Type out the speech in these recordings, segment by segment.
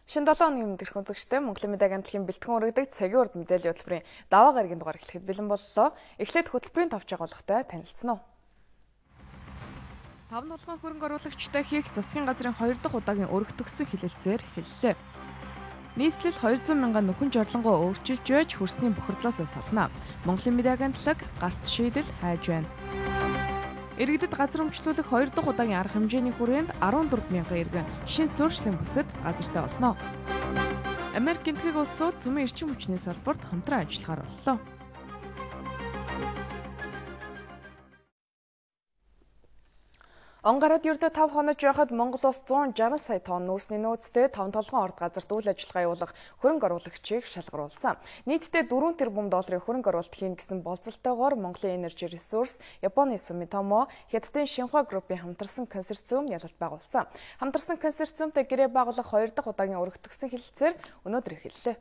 Шинэ 7 хоногийн өмнө тэрхүү үзэгчтэй Монголын мэдээ агентлагийн бэлтгэн өргөдөг цагийн урд мэдээллийн хөтөлбөрийн даваа гарагийн дугаар эхлэхэд бэлэн боллоо. Эхлээд хөтөлбөрийн товч агуулгатай танилцсан уу. Таван тулгын хөрөнгө оруулагчтай хийх засгийн газрын 2 дахь удаагийн өргөтгөсөн хэлэлцээр эхэллээ. Нийслэл 200 мянган нөхөн жорлонгоо өөрчилж байж хөрсний бохирдлоос сална. Монголын мэдээ агентлаг гарц шийдэл хайж байна. Иргэдэд газар өмчлүүлэх 2 дахь удаагийн арга хэмжээний хүрээнд 14 мянган иргэн шинэ суурьшлийн бүсэд газартай болно. Америк гэнтгэг улсууд зумын эрчим хүчний салбарт хамтран ажиллахаар боллоо. Он гараад ердөө 5 хонож байхад Монгол улс 160 сая тонн нүүрсний нөөцтэй 5 толгойн орд газарт үйл ажиллагаа явуулах хөрөнгө оруулагчийг шалгаруулсан. Нийтдээ 4 тэрбум долларын хөрөнгө оруулалт хийнэ гэсэн болцолтойгоор Монголын Energy Resource, Японы Sumitomo, Хятадын Шинхуа группийн хамтарсан консорциум ялалт байгуулсан. Хамтарсан консорциумтай гэрээ байгуулах 2 дахь удаагийн өргөтгөсөн хэлэлцээр өнөөдөр эхэллээ.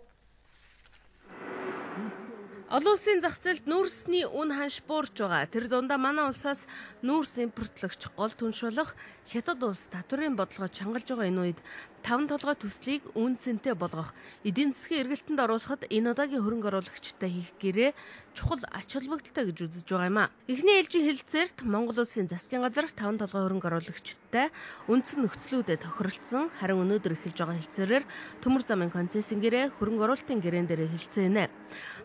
Олон улсын зах зээлд нүүрсний үн ханш буурч байгаа. Тэр дундаа манай улсаас нүүрс импортлогч гол түнш болох Хятад улс татварын бодлогоо чангалж байгаа энэ үед таван толгой төслийг үн цэнтэй болгох, эдийн засгийн эргэлтэнд оруулахад энэ удаагийн хөрөнгө оруулагчтай хийх гэрээ чухал ач холбогдолтой гэж үзэж байгаа юм а. Эхний ээлжийн хэлэлцээрт Монгол улсын засгийн газар таван толгой хөрөнгө оруулагчтай үндсэн нөхцлүүдэд тохиролцсон. Харин өнөөдөр эхэлж байгаа хэлэлцээрээр төмөр замын концессийн гэрээ, хөрөнгө оруулалтын гэрээн дээр хэлэлцээнэ.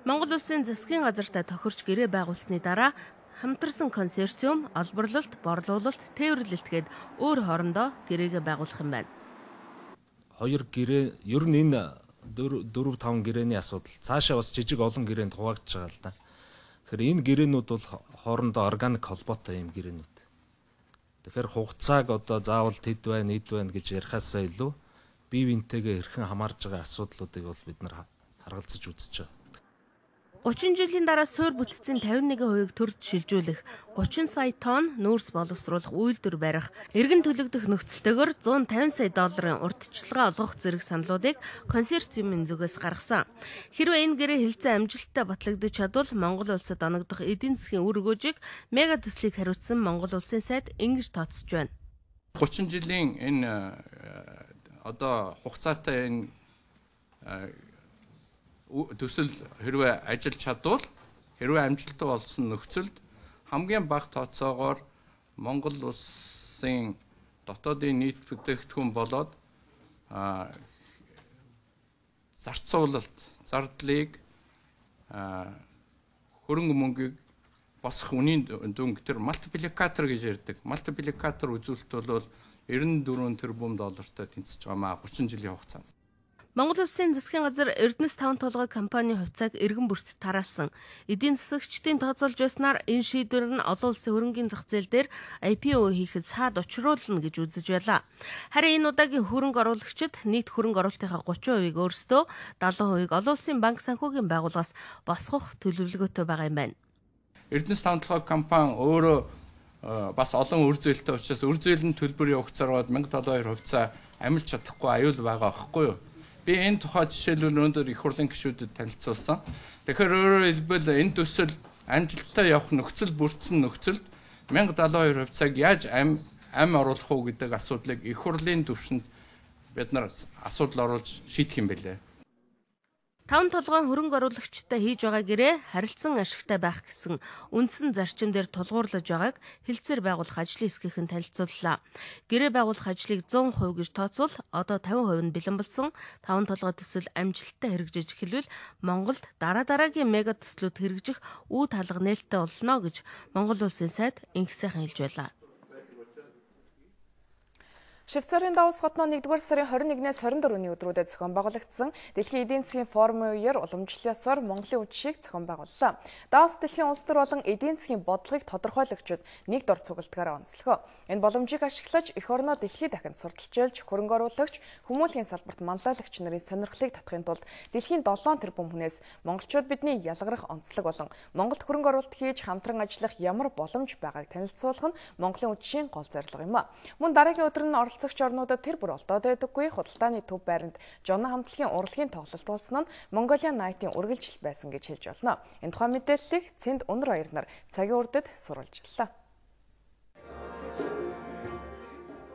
Монгол улсын засгийн газартай тохирч гэрээ байгуулсны дараа хамтарсан консорциум олборлолт, борлуулалт, тээвэрлэлт гээд өөр хоорондоо гэрээгээ байгуулах юм байна. Хоёр гэрээ, ер нь энэ 4 5 гэрээний асуудал цаашаа бас жижиг олон гэрээнд хуваагдж байгаа л да. Тэгэхээр энэ гэрээнүүд бол хоорондоо органик холбоотой юм гэрээнүүд. Тэгэхээр хугацааг одоо заавал тэд байна, эд байна гэж ярихаасаа илүү бие биентэйгээ хэрхэн хамаарж байгаа асуудлуудыг бол бид нар харгалзаж үзэж байгаа. 30 жилийн дараа суур бүтцийн 51%-ийг төрд шилжүүлэх, 30 сая тонн нүүрс боловсруулах үйлдвэр барих, эргэн төлөгдөх нөхцөлтэйгээр 150 сая долларын урьдчилгаа олгох зэрэг саналуудыг консорциумын зүгээс гаргасан. Хэрвээ энэ гэрээ хэлэлцээ амжилттай батлагдаж чадвал Монгол улсад оногдох эдийн засгийн үр өгөөжийг мега төслийг хариуцсан Монгол улсын сайд ингэж тооцож байна. 30 жилийн энэ одоо хугацаатай энэ төсөл хэрвээ ажиллаж чадвал, хэрвээ амжилттай болсон нөхцөлд хамгийн бага тооцоогоор Монгол улсын дотоодын нийт бүтээгдэхүүн болоод зарцуулалт, зардлыг, хөрөнгө мөнгийг босох үнийн дүнг тэр мультипликатор гэж ярьдаг. Мультипликатор үзүүлэлт бол 94 тэрбум доллартай тэнцэж байгаа маа 30 жилийн хугацаанд. Монгол улсын засгийн газар Эрдэнэс таван толгой компанийн хувьцааг эргэн бүрт тараасан. Эдийн засагчдын тооцоолж байснаар энэ шийдвэр нь олон улсын хөрөнгийн зах зээл дээр IPO хийхэд саад учруулна гэж үзэж байлаа. Харин энэ удаагийн хөрөнгө оруулагчид нийт хөрөнгө оруулалтынхаа 30%-ийг өөрсдөө, 70%-ийг олон улсын банк санхүүгийн байгууллагаас босгох төлөвлөгөөтэй байгаа юм байна. Эрдэнэс таван толгой компани өөрөө бас олон үр зээлтэй учраас үр зээл нь төлбөр явагцаар 1072 хувьцаа амилж чадахгүй аюул байгаа байхгүй юу? Би энэ тухай жишээлбэл өнөөдөр их хурлын гишүүдэд танилцуулсан. Тэгэхээр өөрөөр хэлбэл энэ төсөл амжилттай явах нөхцөл бүрдсэн нөхцөлд 1072 хувьцааг яаж ам оруулах уу гэдэг асуудлыг их хурлын түвшинд бид нар асуудал оруулж шийдэх юм байлээ. Таван толгойн хөрөнгө оруулагчтай хийж байгаа гэрээ харилцан ашигтай байх гэсэн үндсэн зарчим дээр тулгуурлаж байгааг хэлэлцээр байгуулах ажлын хэсгийнхэн танилцууллаа. Гэрээ байгуулах ажлыг 100% гэж тооцвол одоо 50% нь бэлэн болсон. Таван толгой төсөл амжилттай хэрэгжиж эхэлвэл Монголд дараа дараагийн мега төслүүд хэрэгжих үе талга нээлттэй болно гэж Монгол улсын сайд инх сайхан хэлж байлаа. Швейцарын Давос хотноо 1-р сарын 21-ээс 24-ний өдрүүдэд зохион байгуулагдсан Дэлхийн эдийн засгийн форумын үеэр уламжлал ёсоор Монголын үдшийг зохион байгууллаа. Давос дэлхийн улс төр болон эдийн засгийн бодлогыг тодорхойлогчид нэг дор цугладгаар онцлогоо. Энэ боломжийг ашиглаж эх орноо дэлхийд дахин сурталчилж, хөрөнгө оруулагч, хүмүүлгийн салбарт манлайлагч нарын сонирхлыг татахын тулд дэлхийн 7 тэрбум хүнээс монголчууд бидний ялгарах онцлог болон Монголд хөрөнгө оруулалт хийж хамтран ажиллах ямар боломж байгааг танилцуулах нь Монголын үдшийн гол зорилго юм а. Мөн дараагийн өдөр нь оролцогч орнуудад тэр бүр олдоод байдаггүй худалдааны төв байранд Жона хамтлагийн урлагийн тоглолт болсон нь Mongolian Night-ийн үргэлжлэл байсан гэж хэлж болно. Энэ тухай мэдээллийг Цэнд Өнөр хоёр нар цагийн урдад сурвалжлаа.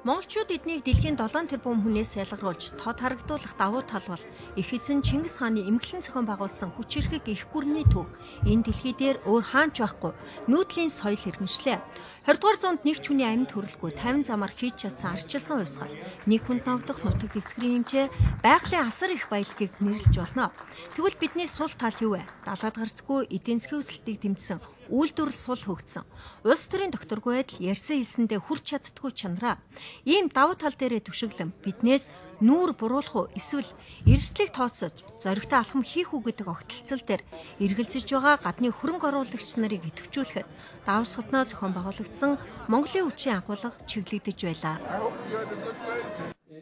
Монголчууд эднийг дэлхийн 7 тэрбум хүнээс ялгаруулж тод харагдуулах давуу тал бол их эзэн Чингис хааны эмгэлэн зохион байгуулсан хүч хэрхэг их гүрний түүх. Энэ дэлхий дээр өөр хаанч байхгүй нүүдлийн соёл иргэншлээ. 20 дугаар зуунд нэг ч хүний амьд төрөлгүй 50 замаар хийж чадсан арчилсан хувьсгал, нэг хүнд ногдох нутаг дэвсгэрийн хэмжээ, байгалийн асар их баялагийг нэрлэж болно. Тэгвэл бидний сул тал юу вэ? Далаад гарцгүй эдийн засгийн өсөлтийг дэмжсэн, үйлдвэрлэл сул хөгжсөн. Улс төрийн докторгүй байдал ярьсан хэлсэндээ хүрч чаддаггүй чанараа. Ийм давуу тал дээрээ түшиглэн биднээс нүүр буруулах уу эсвэл эрсдлийг тооцож зоригтой алхам хийх үү гэдэг огтлцол дээр эргэлзэж байгаа гадны хөрөнгө оруулагч нарыг идэвхжүүлэхэд Давс хотноо зохион байгуулагдсан Монголын хүчийн агуулга чиглэгдэж байлаа.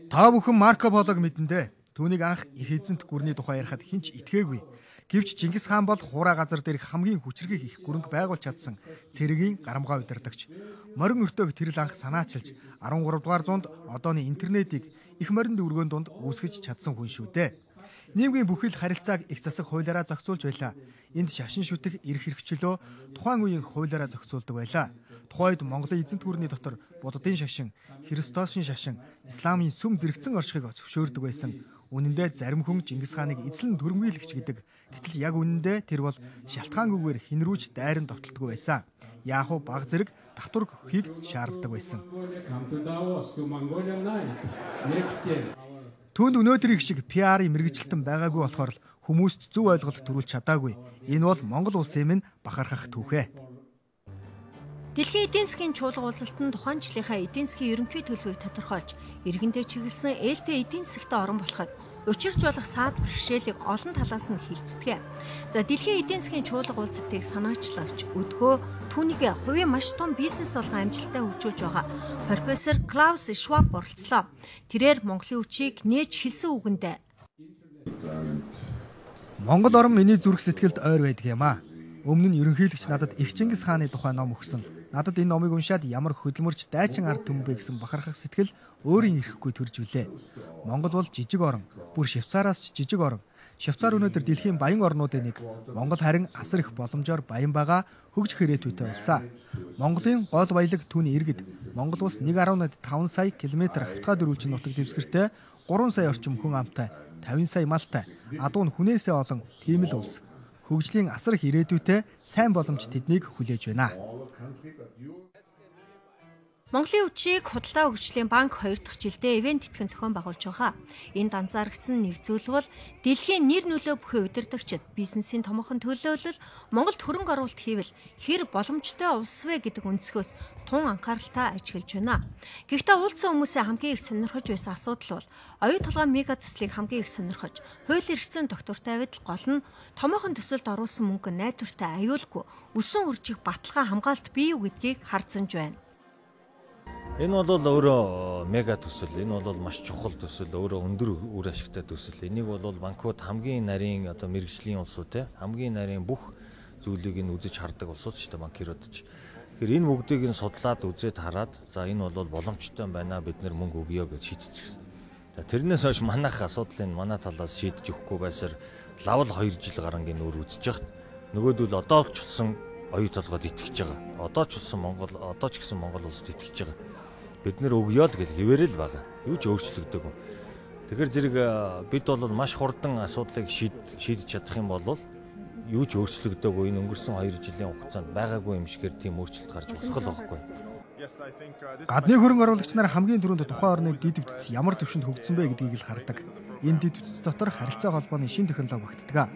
Та бүхэн Марко Полог мэднэ дээ. Түүнийг анх их эзэнт гүрний тухай ярихад хэн ч итгээгүй. Гэвч Чингис хаан бол хуурай газар дээрх хамгийн хүчирхэг их гүрэнг байгуулж чадсан цэргийн гарамгаа удирдагч. Морин өртөөг тэрл анх санаачилж 13 дугаар зуунд одооны интернетийг их морин дүүргэн дунд үүсгэж чадсан хүн шүү дээ. Нийгмийн бүхэл харилцааг их засаг хуулиараа зохицуулж байлаа. Энд шашин шүтэх эрх хэрэгчлөө тухайн үеийн хуулиараа зохицуулдаг байлаа. Тухайн үед Монголын эзэнт гүрний дотор Буддын шашин, Христосын шашин, Исламын сүм зэрэгцэн оршихыг зөвшөөрдөг байсан. Үнэн дээр зарим хүн Чингис хааныг эзлэн төрөмгийлэгч гэдэг. Гэтэл яг үнэндээ тэр бол шалтгаангүйгээр хинрүүж дайран довтолдгүй байсан. Яах вэ, баг зэрэг татвар өгөхийг шаарддаг байсан. Түүнд өнөөдрийн шиг PR-ын мэргэжилтэн байгаагүй болохоор л хүмүүст зөв ойлголт төрүүлж чадаагүй. Энэ бол Монгол улсын минь бахархах түүхээ. Дэлхийн эдийн засгийн чуулга уулзалт нь тухайн жилийнхаа эдийн засгийн ерөнхий төлөвийг тодорхойлж, иргэндээ чиглэсэн ээлтэй эдийн засагт орон болоход учирч болох саад бэрхшээлийг олон талаас нь хилцдэг. За, дэлхийн эдийн засгийн чуулга уулзалтыг санаачлагч өдгөө түүнийг хувийн маш том бизнес болгон амжилттай хөгжүүлж байгаа профессор Клаус Шваб оролцлоо. Тэрээр Монголын хүчийг нээж хэлсэн үгэндээ Монгол орн миний зүрх сэтгэлд ойр байдаг юм аа. Өмнө нь ерөнхийлөгч надад их Чингис хааны тухай ном өгсөн. Надад энэ номыг уншаад ямар хөдөлмөрч дайчин ард түмэн бэ гэсэн бахархах сэтгэл өөрийн ирэхгүй төрж үлээ. Монгол бол жижиг орн, бүр Швейцараас ч жижиг орн. Швейцар өнөөдөр дэлхийн баян орнуудын нэг. Монгол харин асар их боломжоор баян байгаа хөгжих ирээдүйтэй улсаа. Монголын гол баялаг түүний иргэд. Монгол улс 1.5 сая километр хавтгай дөрвөлжин нутаг дэвсгэртэй 3 сая орчим хүн амтай, 50 сая малтай, адуу нь хүнээсээ олон тийм л улс. Хөгжлийн асар их ирээдүйтэй сайн боломж тэднийг хүлээж байна. Монголын хүчийг худалдаа хөгжлийн банк 2 дахь жилдээ ивент тэтгэн зохион байгуулж байгаа. Энд анзаарагдсан нэг зүйл бол дэлхийн нэр нөлөө бүхий удирдагчид бизнесийн томоохон төлөөлөл Монголд хөрөнгө оруулалт хийвэл хэр боломжтой улс вэ гэдэг өнцгөөс тун анхааралтай ажиглаж байна. Гэхдээ уулзсан хүмүүсээ хамгийн их сонирхож байсан асуудал бол оюу толгой мега төслийг хамгийн их сонирхож, хууль эрх зүйн доктортой байдал гол нь томоохон төсөлд оруулсан мөнгө найдвартай аюулгүй өсөн үржих баталгаа хамгаалалт бий юу гэдгийг харцсанж байна. Энэ бол өөрөө мега төсөл, энэ бол маш чухал төсөл, өөрөө өндөр үр ашигтай төсөл. Энийг бол банкуд хамгийн нарийн одоо мэргэжлийн улсууд те хамгийн нарийн бүх зүйлийг нь үзэж хардаг улсууд шүү дээ банкирууд ч. Тэгэхээр энэ бүгдийг нь судлаад үзээд хараад за энэ бол боломжтой байна, бид нэр мөнгө өгье гэж шийдчихсэн. За тэрнээс хойш манайх асуудлыг манай талаас шийдэж өгөхгүй байсаар лавл 2 жил гарангийн нүүр үзэж яхад нөгөөдөл одоо ч болсон оюу толгойд итгэж байгаа. Одоо ч болсон Монгол, одоо ч гэсэн Монгол улсад итгэж байгаа. Бид нэр өгье л гэж хэвээрэл байгаа. Юу ч өөрчлөгдөөгүй. Тэгэхээр зэрэг бид бол маш хурдан асуудлыг шийдэж чадах юм бол юу ч өөрчлөгдөөгүй. Энэ өнгөрсөн 2 жилийн хугацаанд байгаагүй юм шигээр тийм өөрчлөлт гарч болох л байхгүй. Гадны хөрөнгө оруулагч нар хамгийн түрүүнд тухайн орны дэд бүтц ямар түвшинд хөгжсөн бэ гэдгийг л хардаг. Энэ дэд бүтц дотор харилцаа холбооны шинэ технологи багтдаг.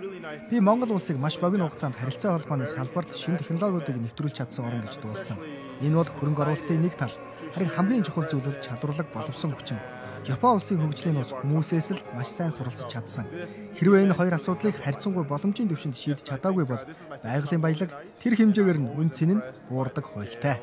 Би Монгол улсыг маш богино хугацаанд харилцаа холбооны салбарт шинэ технологиудыг нэвтрүүлж чадсан орн гэж дуулсан. Энэ бол хөрөнгө оруулалтын нэг тал. Харин хамгийн чухал зүйл бол чадварлаг боловсон хүчин. Япон улсын хөгжлийн нууц хүмүүсээс л маш сайн суралцж чадсан. Хэрвээ энэ хоёр асуудлыг харьцангуй боломжийн түвшинд шийдэж чадаагүй бол байгалийн баялаг тэр хэмжээгээр нь үн цэн нь буурдаг хуйлтай.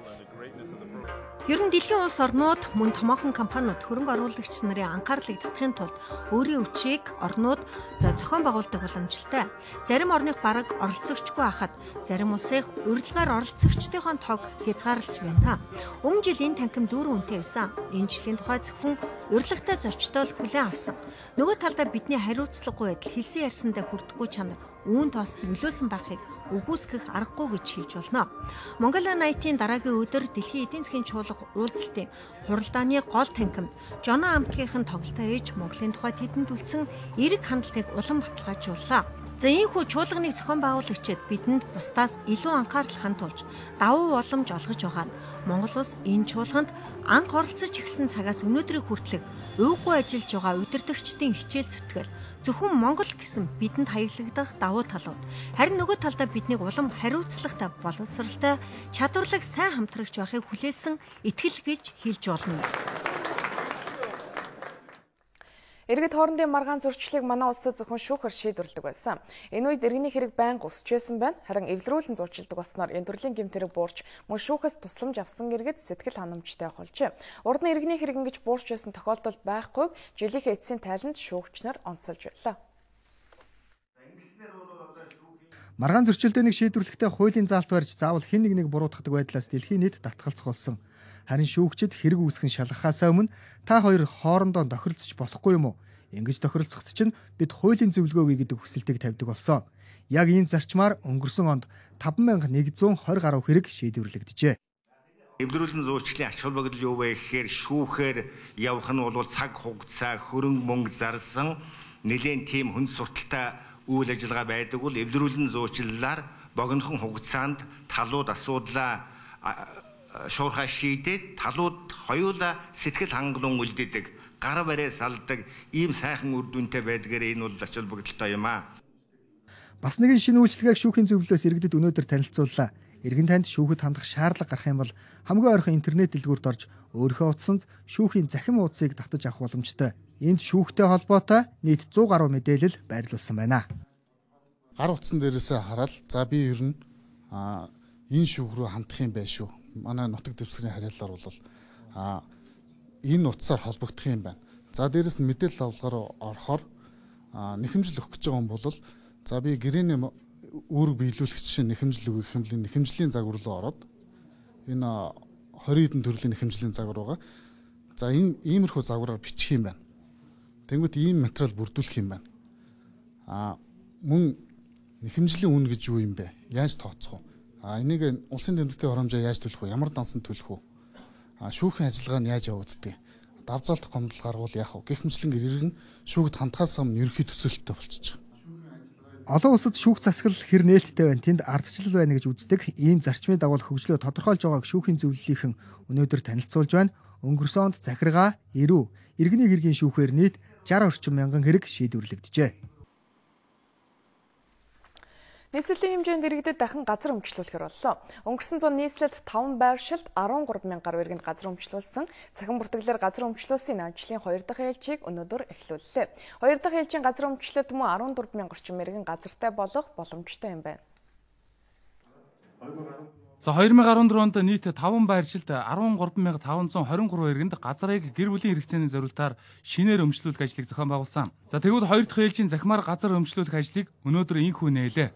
Ер нь дэлхийн улс орнууд мөн томоохон компаниуд хөрөнгө оруулагч нарын анхаарлыг татахын тулд өөрийн хүчийг орнууд зохион байгуулдаг боломжтой. Зарим орных бараг оролцогчгүй хахад зарим улсынх урилгаар оролцогчдынхон тоог хязгаарлаж байна. Өмнө жил энэ танхим 4 үнэтэй байсан. Энэ жилийн тухай зөвхөн урилгатай зочдтой л хүлээн авсан. Нөгөө талдаа бидний хариуцлагагүй байдал хэлсэн ярьсандаа хүрдэхгүй чанар үүн тоос нөлөөлсөн байхыг үгүйсгэх аргагүй гэж хэлж болно. Mongolian IT-ийн дараагийн өдөр дэлхийн эдийн засгийн чуулга уулзалтын хуралдааны гол танхимд Жоноо Амтгийнхан тоглолтоо ээж Монголын тухай тэдэнд үлдсэн эерэг хандлагыг улам баталгаажууллаа. За ийхүү чуулганыг зохион байгуулагчид бидэнд бусдаас илүү анхаарал хандуулж давуу боломж олгож байгаа нь Монгол улс энэ чуулганд анх оролцож эхэлсэн цагаас өнөөдрийг хүртэлх уйгүй ажиллаж байгаа удирдагчдын хичээл зүтгэл зөвхөн Монгол гэсэн бидэнд хаяглагдах давуу талууд харин нөгөө талдаа биднийг улам хариуцлагатай боловсралтай чадварлаг сайн хамтрагч байхыг хүлээсэн итгэл гэж хэлж болно. Иргэд хоорондын маргаан зөрчлийг манай улсад зөвхөн шүүхээр шийдвэрлэдэг байсан. Энэ үед иргэний хэрэг байнга өсөж байсан байна. Харин эвлэрүүлэн зурчилдаг болсноор энэ төрлийн гэмт хэрэг буурч мөн шүүхээс тусламж авсан иргэд сэтгэл ханамжтай болжээ. Урд нь иргэний хэрэг ингэж буурч байсан тохиолдол байхгүйг жилийнхээ эцсийн тайланд шүүгч нар онцолж байлаа. Маргаан зөрчилдөөнийг шийдвэрлэхдээ хуулийн заалт барьж заавал хэн нэг буруутгадаг байдлаас дэлхийн нийт татгалзах болсон. Харин шүүгчид хэрэг үүсгэн шалгахаасаа өмнө та хоёр хоорондоо тохиролцож болохгүй юм уу? Ингэж тохиролцоход чинь бид хуулийн зөвлөгөө өгье гэдэг хүсэлтийг тавьдаг болсон. Яг ийм зарчмаар өнгөрсөн онд 5120 гаруй хэрэг шийдвэрлэгджээ. Эвлэрүүлэн зуучлалын ач холбогдол юу вэ гэхээр шүүхээр явах нь бол цаг хугацаа, хөрөнгө мөнгө зарсан нэлээн тийм хүн сурталтай үйл ажиллагаа байдаг бол эвлэрүүлэн зуучлалаар богинохон хугацаанд талууд асуудлаа шуурхай шийдээд талууд хоёулаа сэтгэл хангалуун үлдээдэг, гар барай салдаг ийм сайхан үр дүнтэй байдгаар энэ бол ач холбогдолтой юм аа. Бас нэгэн шинэ үйлчилгээг шүүхийн зөвлөлөөс иргэдэд өнөөдөр танилцууллаа. Иргэн танд шүүхэд хандах шаардлага гарах юм бол хамгийн ойрхон интернет дэлгүүрт орж өөрийнхөө утсанд шүүхийн захим хуудсыг татаж авах боломжтой. Энд шүүхтэй холбоотой нийт 100 гаруй мэдээлэл байрлуулсан байна. Гар утсан дээрээсээ хараад за би ер нь энэ шүүх рүү хандах юм байна шүү. Манай нутаг дэвсгэрийн харьяалалаар бол энэ утсаар холбогдох юм байна. За дээрэс нь мэдээлэл авлагаар орохоор нэхэмжил өгөх гэж байгаа юм бол за би гэрээний үүрэг биелүүлэх жишээ нэхэмжил өгөх юм бол нэхэмжлийн загвар руу ороод энэ 20 хэдэн төрлийн нэхэмжлийн загвар байгаа. За энэ иймэрхүү загвараар бичих юм байна. Тэнгүүт ийм материал бүрдүүлэх юм байна. Мөн нэхэмжлийн үн гэж юу юм бэ? Яаж тооцох вэ? Энийг улсын тэмдэгтийн хоромжоо яаж төлөх вэ? Ямар дансан төлөх вэ? Шүүхийн ажиллагаа нь яаж явагддаг? Давзаалт гомдол гаргуул яах вэ? Гэх мэтлэнгээр иргэн шүүгд хандхаас өмнө ерөнхий төсөөлөлттэй болчихж байгаа. Олон улсад шүүх засаглал хэр нээлттэй байна, тэнд ардчлал байна гэж үздэг. Ийм зарчмын дагуу хөгжлөө тодорхойлж байгааг шүүхийн зөвлөлийнхэн өнөөдөр танилцуулж байна. Өнгөрсөн онд захиргаа, эрүү, иргэний хэргийн шүүхээр нийт 60 орчим мянган хэрэг шийдвэрлэгджээ. Нийслэлийн хэмжээнд иргэдэд дахин газар өмчлүүлэхээр боллоо. Өнгөрсөн зун нийслэлд 5 байршилд 13 мянган гаруй иргэнд газар өмчлүүлсэн. Цахим бүртгэлээр газар өмчлүүлсэн ажлын 2 дахь ээлжийг өнөөдөр эхлүүллээ. 2 дахь ээлжийн газар өмчлөлт мөн 14 мянган орчим иргэн газартай болох боломжтой юм байна. За 2014 онд нийт 5 байршилд 13523 иргэнд газрыг гэр бүлийн хэрэгцээний зорилтоор шинээр өмчлүүлэх ажлыг зохион байгуулсан. За тэгвэл 2 дахь ээлжийн захимаар газар өмчлүүлэх ажлыг өнөөдөр инхүү нээлээ.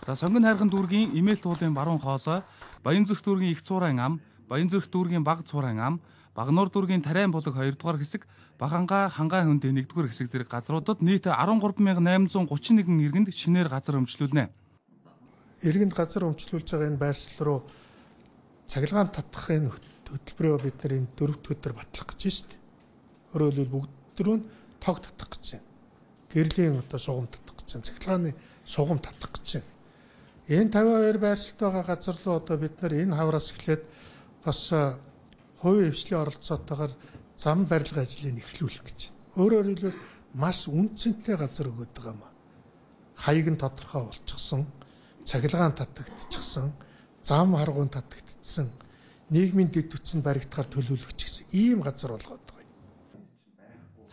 За Сонгон хайрхан дүүргийн Имээл туулын баруун хоолой, Баянзүрх дүүргийн Их цуурайн ам, Баянзүрх дүүргийн Баг цуурайн ам, Багнуур дүүргийн Тариан булаг 2 дугаар хэсэг, Бахангаа Хангаан хөндийн 1 дугаар хэсэг зэрэг газруудад нийт 13831 иргэнд шинээр газар өмчлүүлнэ. Иргэнд газар өмчлүүлж байгаа энэ байршил руу цахилгаан татах энэ хөтөлбөрөө бид нар энэ 4 дахь өдөр батлах гэж байна шүү дээ. Өөрөөр хэлбэл бүгд рүү нь тог татах гэж байна. Гэрлийн одоо шугам татах гэж байна. Цахилгааны шугам татах гэж байна. Энэ 52 байршилд байгаа газар руу одоо бид нар энэ хавраас эхлээд бас хувийн хвшлийн оролцоотойгоор зам барилга ажлыг эхлүүлэх гэж байна. Өөрөөр хэлбэл маш үнцэнтэй газар өгöd байгаа юм. Хаяг нь тодорхой болчихсон, цахилгаан татагдчихсан, зам харгуун татагдчихсан, нийгмийн дэд бүтц нь баригдахаар төлөвлөгч гэсэн ийм газар болгоод байгаа юм.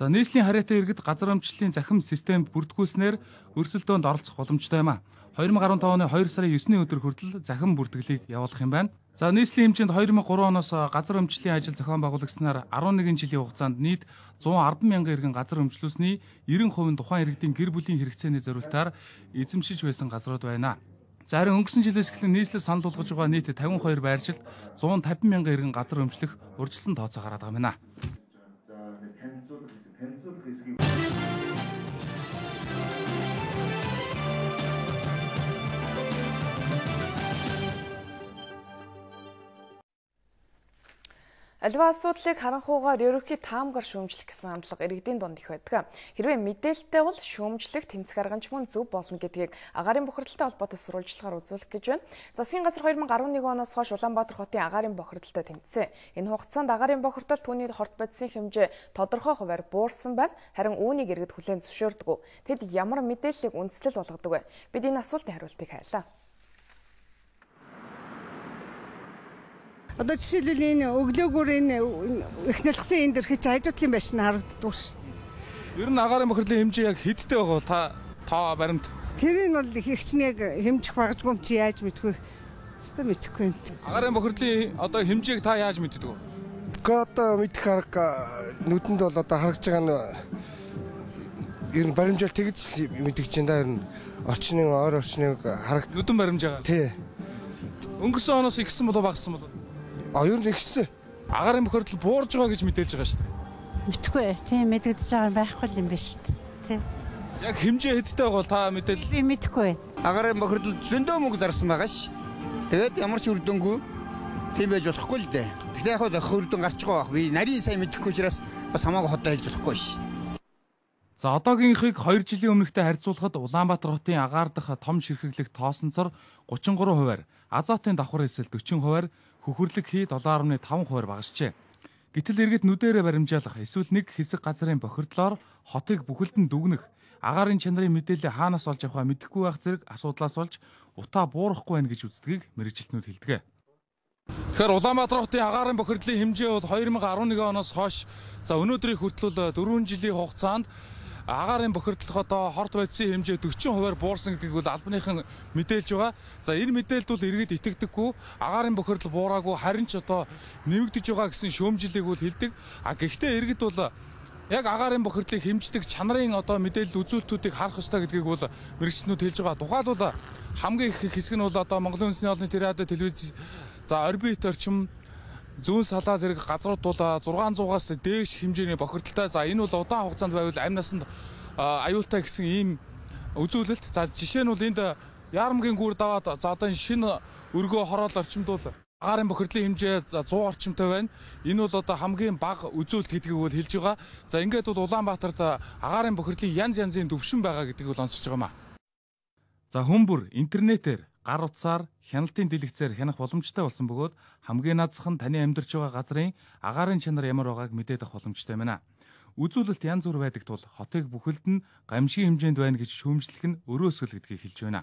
За нийслэлийн харьяатай иргэд газар өмчлөлийн захим системд бүртгүүлснээр өрсөлдөөнд оролцох боломжтой юм а. 2015 оны 2 сарын 9-ний өдөр хүртэл захим бүртгэлийг явуулах юм байна. За нийслэлийн хэмжээнд 2003 оноос газар өмчлөлийн ажил зохион байгуулагснаар 11 жилийн хугацаанд нийт 110 мянган иргэн газар өмчлүүлсний 90% нь тухайн иргэдийн гэр бүлийн хэрэгцээний зорилтоор эзэмшиж байсан газрууд байна. За харин өнгөрсөн жилээс эхлэн нийслэл санал болгож байгаа нийт 52 байршилд 150 мянган иргэн газар өмчлөх урьдчилсан тооцоо гараад байгаа юм байна. Аливаа асуудлыг харанхуугаар ерөнхий таамгаар шүүмжлэх гэсэн хандлага иргэдийн дунд их байдаг. Хэрвээ мэдээлэлтэй бол шүүмжлэх тэмцэх арга нь ч мөн зөв болно гэдгийг агаарын бохирдолтой холбоотой сурвалжлагаар үзүүлэх гэж байна. Засгийн газар 2011 оноос хойш Улаанбаатар хотын агаарын бохирдолтой тэмцсэн. Энэ хугацаанд агаарын бохирдол түүний хорт бодисын хэмжээ тодорхой хувиар буурсан байна. Харин үүнийг иргэд хүлээн зөвшөөрдөг. Тэд ямар мэдээллийг үндслэл болгодог вэ? Бид энэ асуултын хариултыг хайлаа. Одоо жишээлбэл энэ өглөөгөр энэ их нэлгсэн энэ дэрхэж хажуудлын байшин харагддаг шүү дээ. Ер нь агаарын бохирдлын хэмжээ яг хэдтэй байгаа бол та тоо баримт. Тэрийг бол их чинь яг хэмжих багажгүй юм чи яаж мэдгүй. Өстө мэдэхгүй юм. Агаарын бохирдлын одоо хэмжээг та яаж мэддэг вэ? Гэхдээ одоо мэдэх арга нүдэнд бол одоо харагдж байгаа нь ер нь баримжаал тэгж мэдгэж байна да. Ер нь орчны ойр орчныг харагд. Нүдэн баримжаагаар. Тий. Өнгөрсөн оноос ихсэн болов багассан болов? Ер нь ихсэн. Агаарын бохирдол буурж байгаа гэж мэдээлж байгаа шүү дээ. Мэдхгүй. Тийм мэдэгдэж байгаа юм байхгүй юм биш шүү дээ. Тий. Яг хэмжээ хэдтэй байгаа бол та мэдээлэл. Би мэдэхгүй. Агаарын бохирдол зөндөө мөнгө зарсан байгаа ш. Тэгээд ямар ч үр дүнгүй тийм байж болохгүй л дээ. Тэгэхээр яг хөө үр дүн гарч байгаа байх. Би нарийн сайн мэдэхгүй учраас бас хамаагүй хотлоо хэлж болохгүй ш. За одоогийнхыг 2 жилийн өмнөхтэй харьцуулахад Улаанбаатар хотын агаар дахь том ширхэглэх тоосонцор 33%, азотын давхар эсэл 40%, хөхөрлөг хий 7.5% багасжээ. Гэтэл иргэд нүдэрээ баримжаалах эсвэл нэг хэсэг газрын бохирдлоор хотыг бүхэлд нь дүгнэх, агаарын чанарын мэдээлэл хаанаас олж авахаа мэдэхгүй байх зэрэг асуудлаас болж утаа буурахгүй байна гэж үздгийг мэргэжилтнүүд хэлдэг. Тэгэхээр Улаанбаатар хотын агаарын бохирдлын хэмжээ бол 2011 оноос хойш за өнөөдрийн хүртэл 4 жилийн хугацаанд агаарын бохирдлох одоо хорт бодисын хэмжээ 40% буурсан гэдгийг бол албаныхан мэдээлж байгаа. За энэ мэдээлэлд бол иргэд итгэдэггүй, агаарын бохирдол буураагүй, харин ч одоо нэмэгдэж байгаа гэсэн шүүмжлэлийг бол хэлдэг. А гэхдээ иргэд бол яг агаарын бохирдлыг хэмждэг чанарын одоо мэдээлэл үзүүлэлтүүдийг харах ёстой гэдгийг бол мэргэжилтнүүд хэлж байгаа. Тухайлбал хамгийн их хэсэг нь бол одоо Монголын үндэсний олонний радио телевиз за орбит орчим зүүн салаа зэрэг газрууд бол 600-аас дээш хэмжээний бохирдолтой. За энэ бол удаан хугацаанд байвал амь насанд аюултай гэсэн ийм үзүүлэлт. За жишээ нь бол энд Яармгийн гүр даваад за одоо энэ шинэ өргөө хороол орчимд бол агаарын бохирдлын хэмжээ 100 орчимтай байна. Энэ бол одоо хамгийн бага үзүүлэлт гэдгийг бол хэлж байгаа. За ингээд бол Улаанбаатарт агаарын бохирдлын янз янзын төвшин байгаа гэдгийг бол онцолж байгаа юм а. За хүмүүр интернетээр гар утсаар хяналтын дэлгэцээр хянах боломжтой болсон бөгөөд хамгийн наазах нь таны амьдарч байгаа газрын агаарын чанар ямар байгааг мэдээд авах боломжтой байна. Үзүүлэлт янз бүр байдаг тул хотыг бүхэлд нь гамшигын хэмжээнд байна гэж шүүмжлэх нь өрөөсгөл гэдгийг хэлж байна.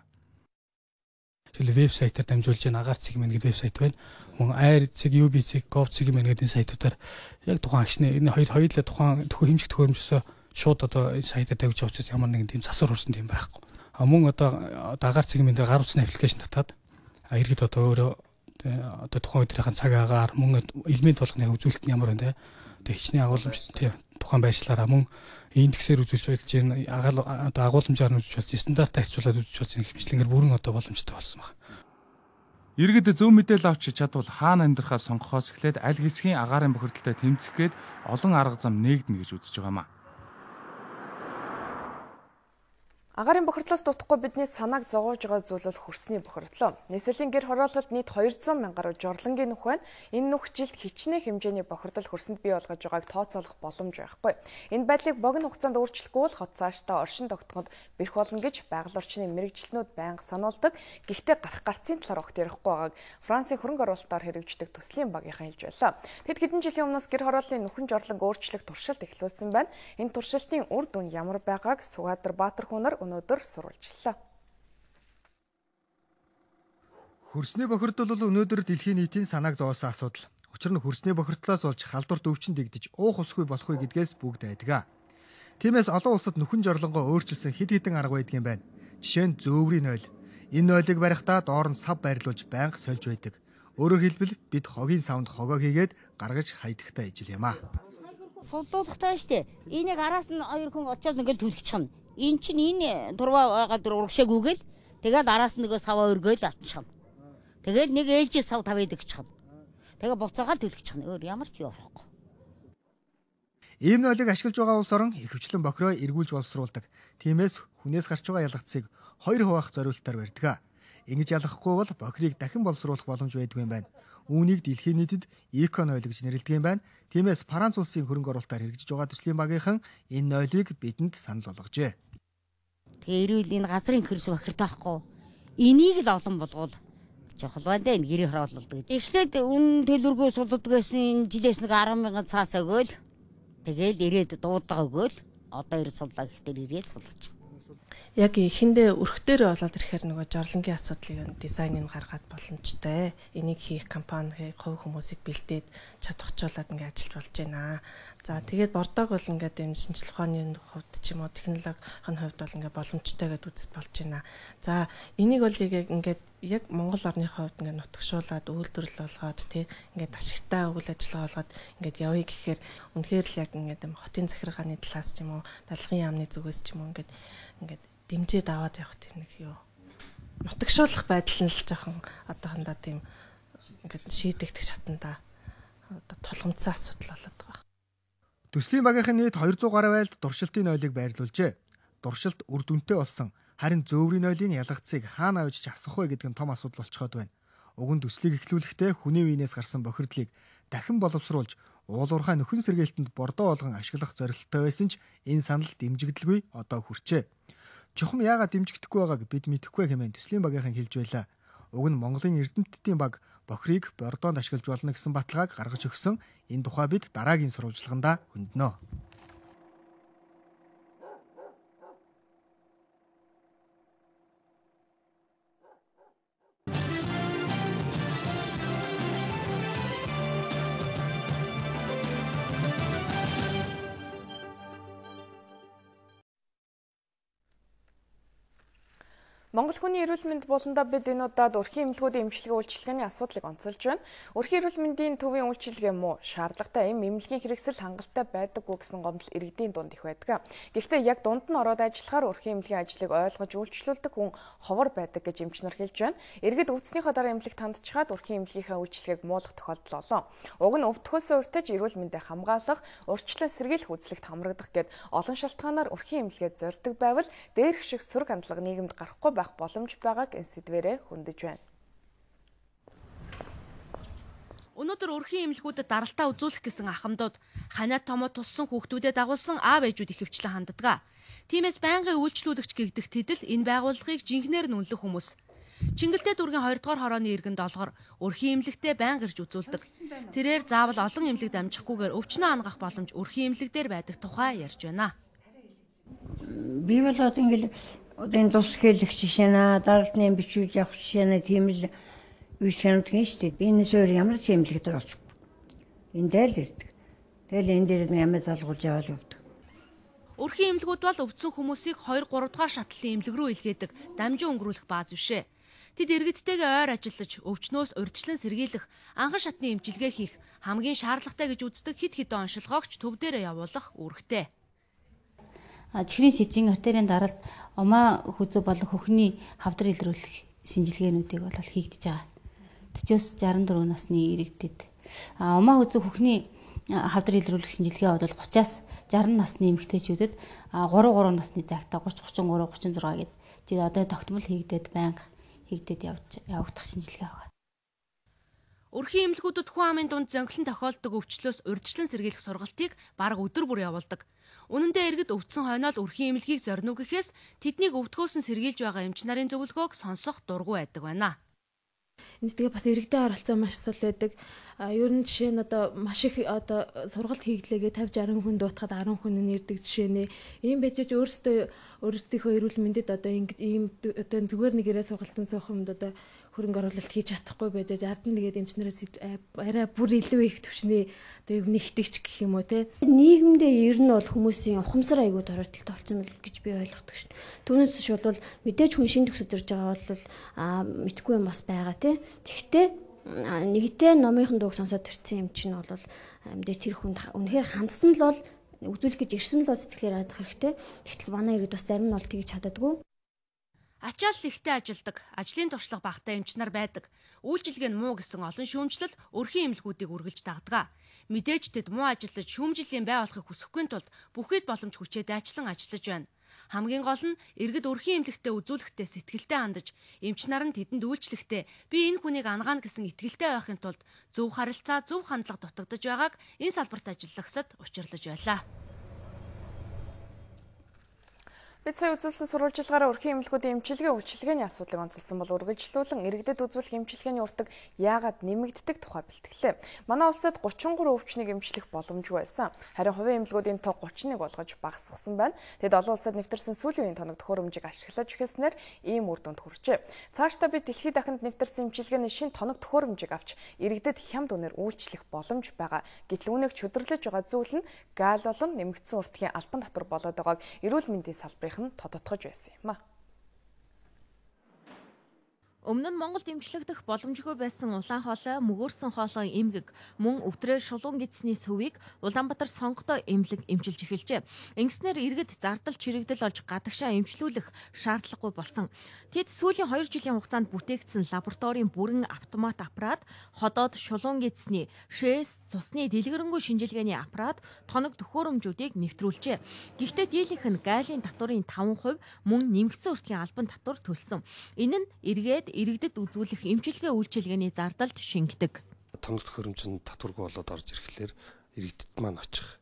Жишээл вебсайтаар дамжуулж байна. Агаар цэг мэн гэдэг вебсайт байна. Мөн айр цэг, UB цэг, gov цэг мэн гэдэг энэ сайтуудаар яг тухайн агшны энэ хоёр хоёулаа тухайн хэмжих төхөөрөмжөөсөө шууд одоо энэ сайтаар тавьж байгаа учраас ямар нэгэн тийм засвар хөрсөн тийм байхгүй. Мөн одоо агаар цэг мэн дээр гар утасны аппликейшн татаад иргэд одоо өөрөө одоо тухайн өдрийнхэн цаг агаар мөн элемент болгоны үзүүлэлт нь ямар байна те одоо хичнээн агуулмж тий тухайн байршлаараа мөн индексээр үзүүлж болж байна, одоо агуулмжаар нь үзүүлж болж стандартаа харьцуулаад үзүүлж болж байна хэмжлэнгээр бүрэн одоо боломжтой болсон байна. Иргэд зөв мэдээлэл авч чадвал хаана амьдрахаа сонгохоос эхлээд аль хэсгийн агаарын бохирдолтой тэмцэх гээд олон арга зам нээгдэнэ гэж үзэж байгаа юм а. Агаарын бохирдлоос дутхгүй бидний санааг зовоож байгаа зүйл бол хөрсний бохирдлоо. Нийслэлийн гэр хороололд нийт 200 мянга гаруй жорлонгийн нүх байна. Энэ нүх жилд хичнээн хэмжээний бохирдол хөрсөнд бий болгож байгааг тооцоолох боломж байхгүй. Энэ байдлыг богино хугацаанд өөрчлөхгүй бол хот цаашдаа оршин тогтхонд бэрх болно гэж байгаль орчны мэргэжилтнүүд байнга сануулдаг. Гэхдээ гарах гарцын талаар огт ярихгүй байгааг Францын хөрөнгө оруулалтаар хэрэгждэг төслийн багийнхан хэлж байлаа. Тэд хэдэн жилийн өмнөөс гэр хорооллын нүхэн жорлонг өөрчлөх туршилт эхлүүлсэн байна. Энэ туршилтын үр дүн ямар байгааг Сүхбаатар Баатархүүнэр өнөөдөр сурвалжлаа. Хөрсний бохирдол бол өнөөдөр дэлхийн нийтийн санааг зовоосон асуудал. Учир нь хөрсний бохирдлоос болж халдварт өвчин дэгдэж уух усгүй болохгүй гэдгээс бүгд айдаг. Тиймээс олон улсад нүхэн жорлонгоо өөрчилсөн хэд хэдэн арга байдгийн байна. Жишээ нь зөөврийн нойл. Энэ нойлыг барихтаа доор нь сав байрлуулж байнга сольж байдаг. Өөрөөр хэлбэл бид хогийн савнд хогоо хийгээд гаргаж хайдагтай ижил юм аа. Суллуулахтай штэ. Энийг араас нь хоёр хүн очиод ингээл түлхчихнэ. Энэ чинь энэ турваа байгаа дөр урагшаагүйгээл тэгээд араас нөгөө саваа өргөөл авчихна. Тэгэл нэг ээлжид сав тавиад өгчихнэ. Тэгээ буцаагаал түлхчихнэ. Өөр ямар ч юм орохгүй. Ийм нойлыг ашиглаж байгаа улс орон ихэвчлэн бохироо эргүүлж боловсруулдаг. Тиймээс хүнээс гарч байгаа ялгацыг 2 хуваах зориултаар барьдаг. Ингэж ялгахгүй бол бохирыг дахин боловсруулах боломж байдгүй юм байна. Үүнийг дэлхийн нийтэд эко нойл гэж нэрлэдэг юм байна. Тиймээс Франц улсын хөрөнгө оруулалтаар хэрэгжиж байгаа төслийн багийнхан энэ нойлыг бидэнд санал болгожээ. Тэгээ эрүүл энэ газрын хөрс бохирд байхгүй. Энийг л олон болгоул чухал байна да, энэ гэрээ хороололдог. Эхлээд үн төлбөргүй сулдаг байсан, жилээс нэг 10,000 цаас өгөөл. Тэгээл ирээд дуудлага өгөөл. Одоо ир суллаа гэхдээ ирээд суллаж. Яг эхэндээ өрхтөөрөө болоод ирэхээр нөгөө жорлонгийн асуудлыг дизайныг гаргаад боломжтой. Энийг хийх компани, хувь хүмүүсийг бэлдээд чадварчуулаад ингээ ажиллаж болж байна. За тэгээд бордог бол ингээд юм шинжлэх ухааны хувьд ч юм уу технологийн хувьд бол ингээ боломжтой гэдээ үзэж болж байна. За энийг бол ингээд яг Монгол орны хувьд ингээ нутагшуулад үйлдвэрлэл болгоод тий ингээд ашигтай үйл ажиллагаа болгоод ингээд явъя гэхээр үнэхээр л яг ингээд хотын захиргааны талаас ч юм уу барилгын яамны зүгээс ч юм уу ингээд дэмжиж аваад явах тийм нэг юу нутагшуулах байдал нь л жоохон одоохондоо тийм ингээд шийдэгдэх шатанда одоо тулгамдсан асуудал болоод байгаа. Төслийн багийнхан нийт 200 гаруй айлд туршилтын нойлыг байрлуулжээ. Туршилт үр дүнтэй болсон. Харин зөөврийн нойлын ялгацыг хаана авчиж асах вэ гэдэг нь том асуудал болцоход байна. Уг нь төслийг эхлүүлэхдээ хүний биенээс гарсан бохирдлыг дахин боловсруулж уулуурхай нөхөн сэргээлтэнд бордоо болгон ашиглах зорилттой байсан ч энэ санал дэмжигдэлгүй одоо хүрчээ. Чухам яагаад дэмжигдэхгүй байгааг бид мэдэхгүй хэмээн төслийн багийнхан хэлж байлаа. Уг нь Монголын эрдэмтдийн баг бохирыг бордоонд ашиглаж болно гэсэн баталгааг гаргаж өгсөн. Энэ тухай бид дараагийн сурвалжлагандаа хөндлөнө. Монгол хүний эрүүл мэнд буландаа бид энэ удаад өрхийн эмнэлгүүдийн эмчилгээ үйлчилгээний асуудлыг онцолж байна. Өрхийн эрүүл мэндийн төвийн үйлчилгээ муу, шаардлагатай эм эмнэлгийн хэрэгсэл хангалттай байдаггүй гэсэн гомдол иргэдийн дунд их байдаг. Гэхдээ яг дунд нь ороод ажиллахаар өрхийн эмнэлгийн ажлыг ойлгож үйлчлүүлдэг хүн ховор байдаг гэж эмч нар хэлж байна. Иргэд өвдснийхөө дараа эмнэлэгт хандчихад өрхийн эмнэлгийнхээ үйлчилгээг муулах тохиолдол олон. Уг нь өвдөхөөсөө урьдчилж эрүүл мэндээ хамгаалах, урьдчилан сэргийлэх үзлэгт хамрагдах гээд олон шалтгаанаар өрхийн эмнэлгээ зорддог байвал дээрх шиг сөрөг хандлага нийгэмд гарахгүй байх боломж байгааг энэ сэдвээрээ хөндөж байна. Өнөөдөр өрхийн эмнэлгүүдэд даралтаа үзүүлэх гэсэн ахмадууд ханиад томоо туссан хүүхдүүдэд дагуулсан аав ээжүүд ихэвчлэн ханддаг. Тиймээс байнгын үйлчлүүлэгч гэгдэх тэдэл энэ байгууллагыг жинхнээр нь үнэлэх хүмүүс. Чингэлтэй дүүргийн 2 дугаар хорооны иргэн долгор өрхийн эмнэлэгтээ байнга ирж үзүүлдэг. Тэрээр заавал олон эмнэлэг дамжихгүйгээр өвчнөө ангах боломж өрхийн эмнэлэг дээр байдаг тухай ярьж байна. Би болоод ингээл одоо энэ тус хэлэх жишээ наа, даралтны юм бичүүлж явах жишээ наа, тийм л үе санагдсан шүү дээ. Энэс өөр ямар ч эмнэлэг дээр очихгүй. Энд дээр л ирдэг. Тэгэл энэ дээр нэг амьд залгуулж яваал явдаг. Өрхийн эмнэлгүүд бол өвдсөн хүмүүсийг 2 3 дугаар шатлалын эмнэлэг рүү илгээдэг дамжин өнгөрүүлэх бааз бишээ. Тэд иргэдтэйгээ ойр ажиллаж, өвчнөөс урьдчилан сэргийлэх, анхан шатны эмчилгээ хийх хамгийн шаардлагатай гэж үздэг хэд хэдэн оншилгоогч төв дээрээ явуулах үүрэгтэй. Чихрийн шижин артерийн даралт, умаа хүзүү болон хөхний хавдар илрүүлэх шинжилгээнүүдийг бол хийгдэж байгаа. 40-64 насны иргэдэд умаа хүзүү хөхний хавдар илрүүлэх шинжилгээ бол 30-аас 60 насны эмэгтэйчүүдэд 3-3 насны загтаа 30, 33, 36 гээд одоо тогтмол хийгдээд байнга хийгдээд явагдах шинжилгээ байгаа. Өрхийн эмнэлгүүдэд хүн амын дунд зөнгөлн тохиолддог өвчлөөс урьдчилан сэргийлэх сургалтыг бараг өдөр бүр явуулдаг. Үнэн дээр иргэд өвдсөн хойноо л өрхийн эмнэлгийг зорино гэхээс тэднийг өвдгөөс нь сэргийлж байгаа эмч нарын зөвлөгөөг сонсох дургүй байдаг байна. Энд тэгээ бас иргэдийн оролцоо маш сул байдаг. Ер нь жишээ нь одоо маш их одоо сургалт хийгдлээгээ 50 60 хүн дуутахад 10 хүн нь ирдэг жишээ нэ. Ийм байж ч өөрсдийнхөө эрүүл мэндэд одоо ингэж ийм одоо зүгээр нэг ирээ сургалтанд суух юмд одоо хөрөнгө оруулалт хийж чадахгүй байж ард нь тэгээд эмчнэрээс арай бүр илүү их түвшний одоо юу нэгтгэж гэх юм уу те. Нийгэмдээ ер нь бол хүмүүсийн ухамсар айгүй доройтолтой болсон гэж би ойлгодог шин. Түүнээс биш бол мэдээж хүн шин төгсөж ирж байгаа бол мэдгүй юм бас байгаа те. Тэгвэл нэгтээ номынхан дууг сонсоод ирсэн юм чинь бол мэдээж тэр хүнд үнэхээр хандсан л бол үзүүлэх гэж ирсэн л бол сэтгэлээр хандах хэрэгтэй. Тэгтэл манай иргэд бас зарим нь бол тэгж чаддаггүй. Ачаал ихтэй ажилдаг, ажлын туршлага багатай эмч нар байдаг. Үйлчилгээ нь муу гэсэн олон шүүмжлэл өрхийн эмнэлгүүдийг үргэлж дагдаг. Мэдээж тэд муу ажиллаж шүүмжлэлийн бай болохыг хүсэхгүй тулд бүхийд боломж хүчээ дайчлан ажиллаж байна. Хамгийн гол нь иргэд өрхийн эмнэлэгтээ үзүүлэхдээ сэтгэлтэй хандаж, эмч нар нь тэдэнд үйлчлэхдээ би энэ хүнийг ангаана гэсэн итгэлтэй байхын тулд зөв харилцаа, зөв хандлага дутагдаж байгааг энэ салбарт ажиллагсад учирлаж байлаа. Бид сая үзүүлсэн сурвалжлагаараа өрхийн эмнэлгүүдийн эмчилгээ үйлчилгээний асуудлыг онцолсон бол үргэлжлүүлэн иргэдэд үзүүлэх эмчилгээний үртэг яагаад нэмэгддэг тухай бэлтгэлээ. Манай улсад 33 өвчнийг эмчлэх боломжгүй байсан. Харин хувийн эмнэлгүүдийн тоо 31 болгож багасгасан байна. Тэд олон улсад нэвтэрсэн сүүлийн үеийн тоног төхөөрөмжийг ашиглаж эхэлснээр ийм үр дүнд хүрчээ. Цаашдаа бид дэлхийд дахинд нэвтэрсэн эмчилгээний шинэ тоног төхөөрөмжийг авч иргэдэд хямд үнээр үйлчлэх боломж байгаа. Гэтэл үүнийг чөдөрлөж байгаа зүйл нь гаал болон нэмэгдсэн үртгийн албан татвар болоод байгааг эрүүл мэндийн салбарын тодотгож байсан юм а. Өмнө нь Монголд эмчлэгдэх боломжгүй байсан улаан хоолой, мөгөөрсөн хоолойн эмгэг, мөн өвтрээр шулуун гэдсний сүвийг Улаанбаатар сонготой эмнэлэг эмчилж эхэлжээ. Ингэснээр иргэд зардал чирэгдэл олж гадагшаа эмчлүүлэх шаардлагагүй болсон. Тэд сүүлийн 2 жилийн хугацаанд бүтээгдсэн лабораторийн бүрэн автомат аппарат, ходоод шулуун гэдсний, шээс, цусны дэлгэрэнгүй шинжилгээний аппарат, тоног төхөөрөмжүүдийг нэвтрүүлжээ. Гэхдээ дийлэнх нь гайлын татварын 5% мөн нэмэгдсэн өртгийн албан татвар төлсөн. Энэ нь эргээд иргэдэд үзүүлэх эмчилгээ үйлчилгээний зардалд шингэдэг. Тоног төхөөрөмж нь татваргүй болоод орж ирэхлээр иргэдэд маань очих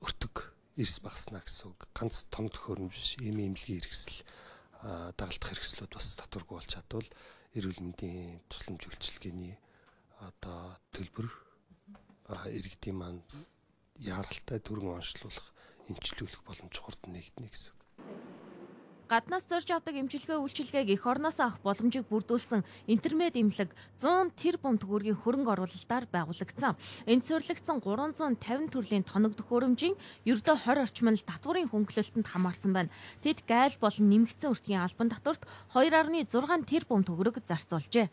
өртөг эрс багасна гэсэн үг. Ганц тоног төхөөрөмж биш, эм эмнэлгийн хэрэгсэл, дагалдах хэрэгслүүд бас татваргүй болж чадвал эрүүл мэндийн тусламж үйлчилгээний одоо төлбөр иргэдийн маань яаралтай түргэн онцлуулах, эмчлүүлэх боломж хурдан нэгдэнэ гэсэн үг. Гаднаас зорж авдаг эмчилгээ үйлчилгээг эх орноос авах боломжийг бүрдүүлсэн Интермед эмнэлэг 100 тэрбум төгрөгийн хөрөнгө оруулалтаар байгуулагдсан. Энд суурилагдсан 350 төрлийн тоног төхөөрөмжийн ердөө 20 орчим нь татварын хөнгөлөлтөнд хамаарсан байна. Тэд гайл болон нэмэгдсэн өртгийн албан татварт 2.6 тэрбум төгрөг зарцуулжээ.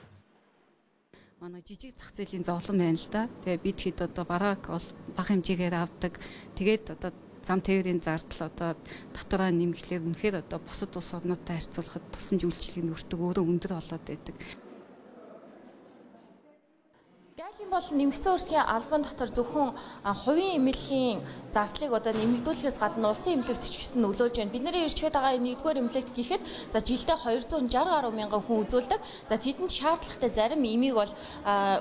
Манай жижиг зах зээлийн зовлон байна л да. Тэгээ бид хэд одоо барааг бол бага хэмжээгээр авдаг. Тэгээд одоо зам тээврийн зардал одоо татвараа нэмэхлээр үнэхээр одоо бусад улс орнуудтай харьцуулахад тусламж үйлчилгээний өртөг өөрөө өндөр болоод байдаг. Гайлын болон нэмэгдсэн өртгийн албан дотор зөвхөн хувийн эмнэлгийн зардлыг одоо нэмэгдүүлэхээс гадна улсын эмнэлэгт ч гэсэн нөлөөлж байна. Бидний ирчгээд байгаа нэгдүгээр эмнэлэгт гэхэд за жилдээ 260 гаруй мянган хүн үзүүлдэг. За тэдэнд шаардлагатай зарим эмийг бол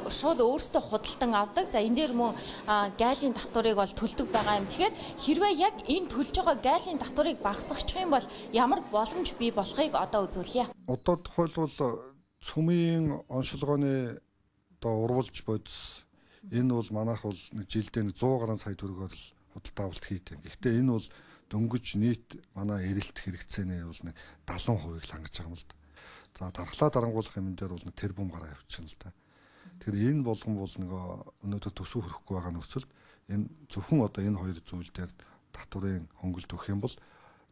шууд өөрсдөө худалдан авдаг. За энэ дээр мөн гайлын татварыг бол төлдөг байгаа юм. Тэгэхээр хэрвээ яг энэ төлж байгаа гайлын татварыг багасгачих юм бол ямар боломж бий болохыг одоо үзүүлье. Одоо тухайлбал цөмийн оншилгооны одоо урвалж бодис энэ бол манайх бол нэг жилдээ нэг 100 гаруй сая төгрөгөөр л худалдаа авалт хийдэг. Гэхдээ энэ бол дөнгөж нийт манай эрэлт хэрэгцээний бол нэг 70%-ийг л хангаж байгаа юм л да. За дархлаа дарангуулах юм дээр бол нэг тэрбум гараа явчихна л да. Тэгэхээр энэ болгон бол нэг өнөөдөр төсөв хөрөхгүй байгаа нөхцөлд энэ зөвхөн одоо энэ хоёр зүйл дээр татварын хөнгөлт өгөх юм бол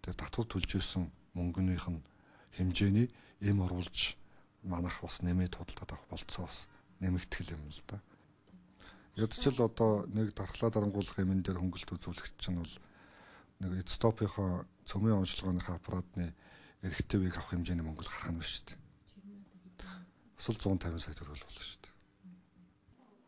тэр татвар төлж исэн мөнгөнийх нь хэмжээний эм урвалж манайх бас нэмээд худалдаад авах болцоо бас нэмэгдэх юм л да. Ядчил одоо нэг дархлаа дарангуулах юм дээр хөнгөлт үзүүлэгч чинь бол нэг эцтопийнхоо цөмийн онцлогооныхоо аппаратны эрхтэйвийг авах хэмжээний мөнгө л гарах нь биш шүү дээ. Бас л 150 сая төгрөг болно шүү дээ.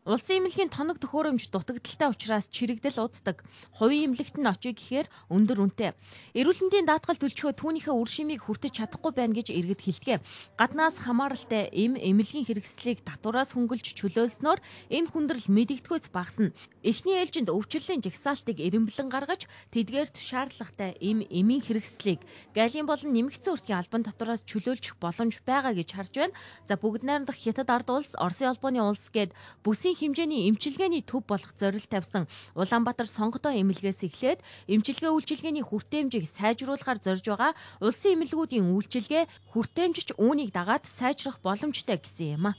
Улсын эмнэлгийн тоног төхөөрөмж дутагдaltaй учраас чирэгдэл уддаг. Хувийн эмнэлэгт нь очие гэхээр өндөр үнэтэй. Эрүүл мэндийн даатгал төлчхөө түүнийхээ үр шимийг хүртэж чадахгүй байна гэж иргэд хэлдэг. Гаднаас хамааралтай эм эмнэлгийн хэрэгслийг татвараас хөнгөлж чөлөөлснөөр энэ хүндрэл мэдэгдэхүйц багасна. Эхний ээлжинд өвчлөлийн жагсаалтыг эренблэн гаргаж тэдгээрт шаардлагатай эм эмийн хэрэгслийг гайлын болон нэмэгдсэн өртгийн албан татвараас чөлөөлчих боломж байгаа гэж харж байна. За бүгд найрамдах Хятад ард улс, Оросын холбооны улс гээд бүсийн хэмжээний эмчилгээний төв болох зорилт тавьсан Улаанбаатар сонготой эмнэлгээс эхлээд эмчилгээ үйлчилгээний хүртээмжийг сайжруулахаар зорж байгаа улсын эмнэлгүүдийн үйлчилгээ хүртээмжч үүнийг дагаад сайжрах боломжтой гэсэн юм а.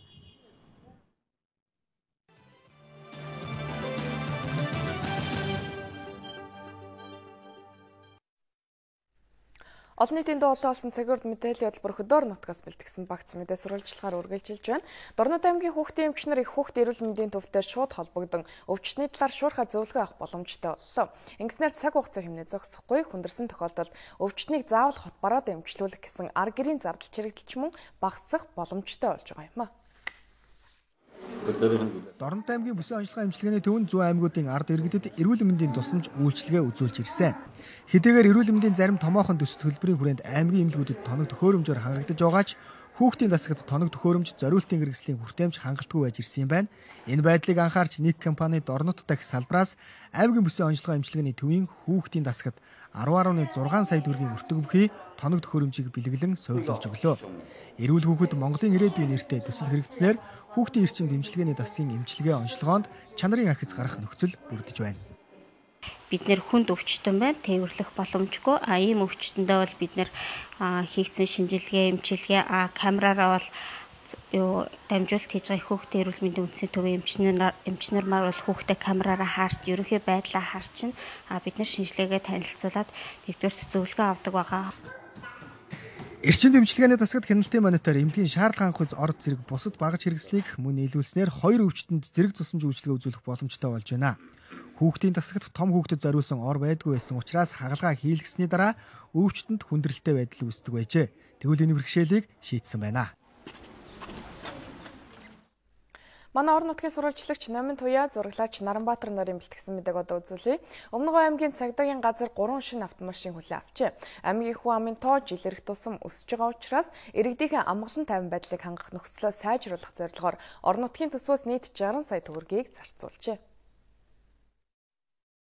Олон нийтийн дуу хоолой болсон цагаард мэдээллийн хөтөлбөр хөдөөр нутгаас бэлтгэсэн багц мэдээ сурвалжлагаар үргэлжилж байна. Дорнод аймгийн хүүхдийн эмч нар их хүүхд эрүүл мэндийн төвтэй шууд холбогдсон өвчтний талаар шуурхай зөвлөгөө авах боломжтой боллоо. Ингэснээр цаг хугацаа хэмнээ зогсохгүй хүндэрсэн тохиолдолд өвчтнийг заавал хот бараад эмчлүүлэх гэсэн ар гэрийн зардал чирэгдэл ч мөн багасах боломжтой болж байгаа юм а. Дорнот аймгийн бүсийн онцлогын эмчилгээний төв нь зүүн аймагуудын ард иргэдэд эрүүл мэндийн тусламж үйлчилгээ үзүүлж ирсэн. Хэдийгээр эрүүл мэндийн зарим томоохон төс төлбөрийн хүрээнд аймгийн эмнэлгүүдэд тоног төхөөрөмжөөр хангагдаж байгаа ч хүүхдийн дасгад тоног төхөөрөмж зориултын хэрэгслийн хүртээмж хангалтгүй байж ирсэн юм байна. Энэ байдлыг анхаарч нэг компани Дорнот дахь салбараас аймгийн бүсийн онцлогын эмчилгээний төвийн хүүхдийн дасгад 10.6 сая төгрөгийн өртөг бүхий тоног төхөөрөмжийг бэлэглэн суйрлуулж өглөө. Эрүүл хүүхэд Монголын ирээдүйн нэртэй төсөл хэрэгцснээр хүүхдийн эрчим дэмжлэгээний дасгийн эмчилгээ онцлогоонд чанарын ахиц гарах нөхцөл бүрдэж байна. Бид нэр хүнд өвчтөн байна, тээвэрлэх боломжгүй. А ийм өвчтөндөө бол бид нэр хийгдсэн шинжилгээ, эмчилгээ, камераараа бол юу дамжуулалт хийж байгаа хүүхдийн эрүүл мэндийн үндэсний төвийн эмчнэр мар бол хүүхдээ камераараа хаарч ерөнхий байдлаа харчин бид нар шинжилгээгээ танилцуулаад нэгдүгээрт зөвлөгөө авдаг байгаа. Эрчим дэмжлэгээний дасгад хяналтын монитор эмнэлгийн шаардлага хангах орд зэрэг бусад багаж хэрэгслийг мөн нийлүүлснээр хоёр өвчтөнд зэрэг тусламж үйлчилгээ үзүүлэх боломжтой болж байна. Хүүхдийн дасгад том хүүхдэд зориулсан ор байдгүй байсан учраас хагалгаа хийлгэсний дараа өвчтөнд хүндрэлтэй байдал үүсдэг байжээ. Тэгвэл энэ бэрхшээлийг шийдсэн байна. Манай орон нутгийн сурвалжлагч Номин Туяа, зураглаач Наранбаатар нарын бэлтгэсэн мэдээг одоо үзүүлье. Өмнө Говь аймгийн цагдаагийн газар 3 шинэ автомашин хүлээн авчээ. Аймгийн хүн амын тоо жил ирэх тусам өсөж байгаа учраас иргэдийнхээ амгалан тайван байдлыг хангах нөхцлөө сайжруулах зорилгоор орон нутгийн төсвөөс нийт 60 сая төгрөгийг зарцуулжээ.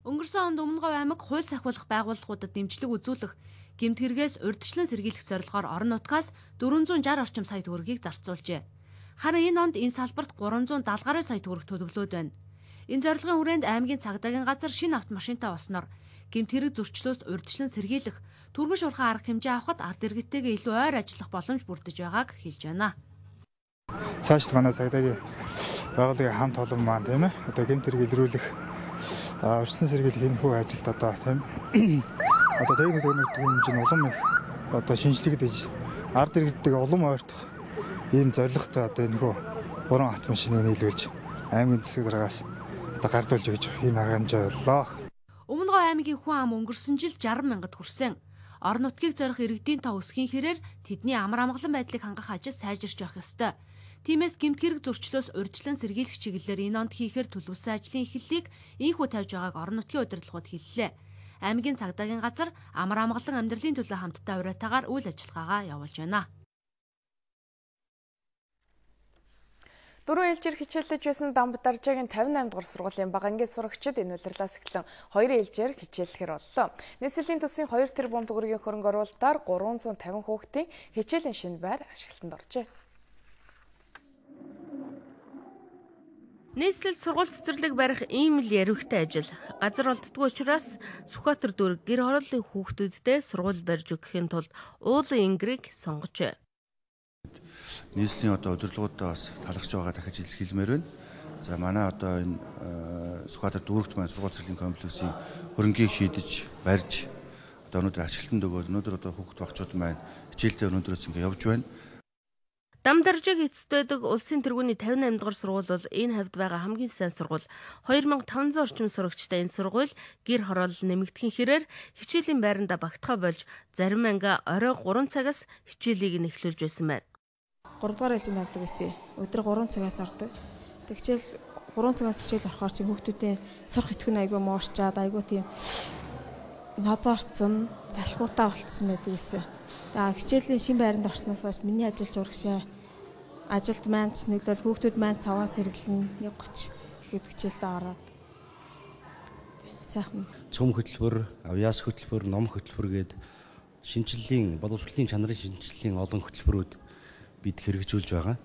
Өнгөрсөн онд Өмнө Говь аймаг хууль сахиулах байгууллагуудад дэмжлэг үзүүлэх, гэмт хэрэгээс урьдчилан сэргийлэх зорилгоор орон нутгаас 460 орчим сая төгрөгийг зарцуулжээ. Харин энэ онд энэ салбарт 370 гаруй сая төгрөг төлөвлөөд байна. Энэ зорилгын хүрээнд аймгийн цагдаагийн газар шинэ автомашинтай болсноор гэмт хэрэг зөрчлөөс урьдчилан сэргийлэх, түргэн шуурхай арга хэмжээ авахад ард иргэдтэйгээ илүү ойр ажиллах боломж бүрдэж байгааг хэлж байна. Цаашд манай цагдаагийн байгууллагын хамт олон маань тийм одоо гэмт хэрэг илрүүлэх, урьдчилан сэргийлэх энэ хүү ажилд одоо тийм одоо техник хэмжээ нь улам их одоо шинжлэгдэж ард иргэдтэйгээ улам ойртох ийм зорилготой одоо энэ хүү 3 автомашиныг нийлүүлж аймгийн засаг даргаас одоо гардуулж өгч ийм арга хэмжээ боллоо. Өмнө Говь аймгийн хүн ам өнгөрсөн жил 60 мянгад хүрсэн. Орон нутгийг зорих иргэдийн тоо өсөхийн хэрээр тэдний амар амгалан байдлыг хангах ажил сайжирч байх ёстой. Тиймээс гэмт хэрэг зөрчлөөс урьдчилан сэргийлэх чиглэлээр энэ онд хийхээр төлөвлөсөн ажлын эхлэлийг ийнхүү тавьж байгааг орон нутгийн удирдлагууд хэллээ. Аймгийн цагдаагийн газар амар амгалан амьдралын төлөө хамтдаа уриатаагаар үйл ажиллагаагаа явуулж байна. Дөрвөн ээлжээр хичээллэж байсан Дамбдаржаагийн 58 дугаар сургуулийн бага ангийн сурагчид энэ улирлаас эхлэн хоёр ээлжээр хичээллэхээр боллоо. Нийслэлийн төсвийн 2 тэрбум төгрөгийн хөрөнгө оруулалтаар 350 хүүхдийн хичээлийн шинэ байр ашиглалтанд оржээ. Нийслэл сургууль цэцэрлэг барих ийм л яривхтай ажил. Газар олддгүй учраас Сүхбаатар дүүрэг гэр хорооллын хүүхдүүддээ сургууль барьж өгөхийн тулд уулын ингэрийг сонгожээ. Нийслэлийн одоо удирдлагуудаа бас талархаж байгаа дахиж илэрхийлмээр байна. За манай одоо энэ Сүхбаатар дүүрэгт маань сургууль цэцэрлэгийн комплексийн хөрөнгийг шийдэж барьж одоо өнөөдөр ашиглалтанд өгөөд өнөөдөр одоо хүүхд багчууд маань хичээлдээ өнөөдрөөс ингэ явж байна. Дамдаржиг эцэст байдаг улсын тэргүүний 58 дугаар сургууль бол энэ хавьд байгаа хамгийн сайн сургууль. 2500 орчим сурагчтай энэ сургууль гэр хороолол нэмэгдэхин хэрээр хичээлийн байранда багтахаа болж зарим анги орой 3 цагаас хичээлийг нь эхлүүлж байсан байна. 3 дугаар ээлжинд ордог байсан. Өдөр 3 цагаас ордог. Тэг хичээл 3 цагаас хичээл орохоор чинь хүүхдүүдийн сурах итгэх нь айгүй муурчаад айгүй тийм нозоорцсон, залхуутай болцсон байдаг гэсэн. Тэгээ хичээлийн шин байранд орсноос хойш миний ажил зурагшаа. Ажилд маань ч нөлөөл хүүхдүүд маань цаваас хэрэглэн 1:30 ихэд хичээлдээ ороод сайхан. Цөм хөтөлбөр, авьяас хөтөлбөр, ном хөтөлбөр гээд шинжиллийн, боловсролын чанарын шинжиллийн олон хөтөлбөрүүд бид хэрэгжүүлж байгаа.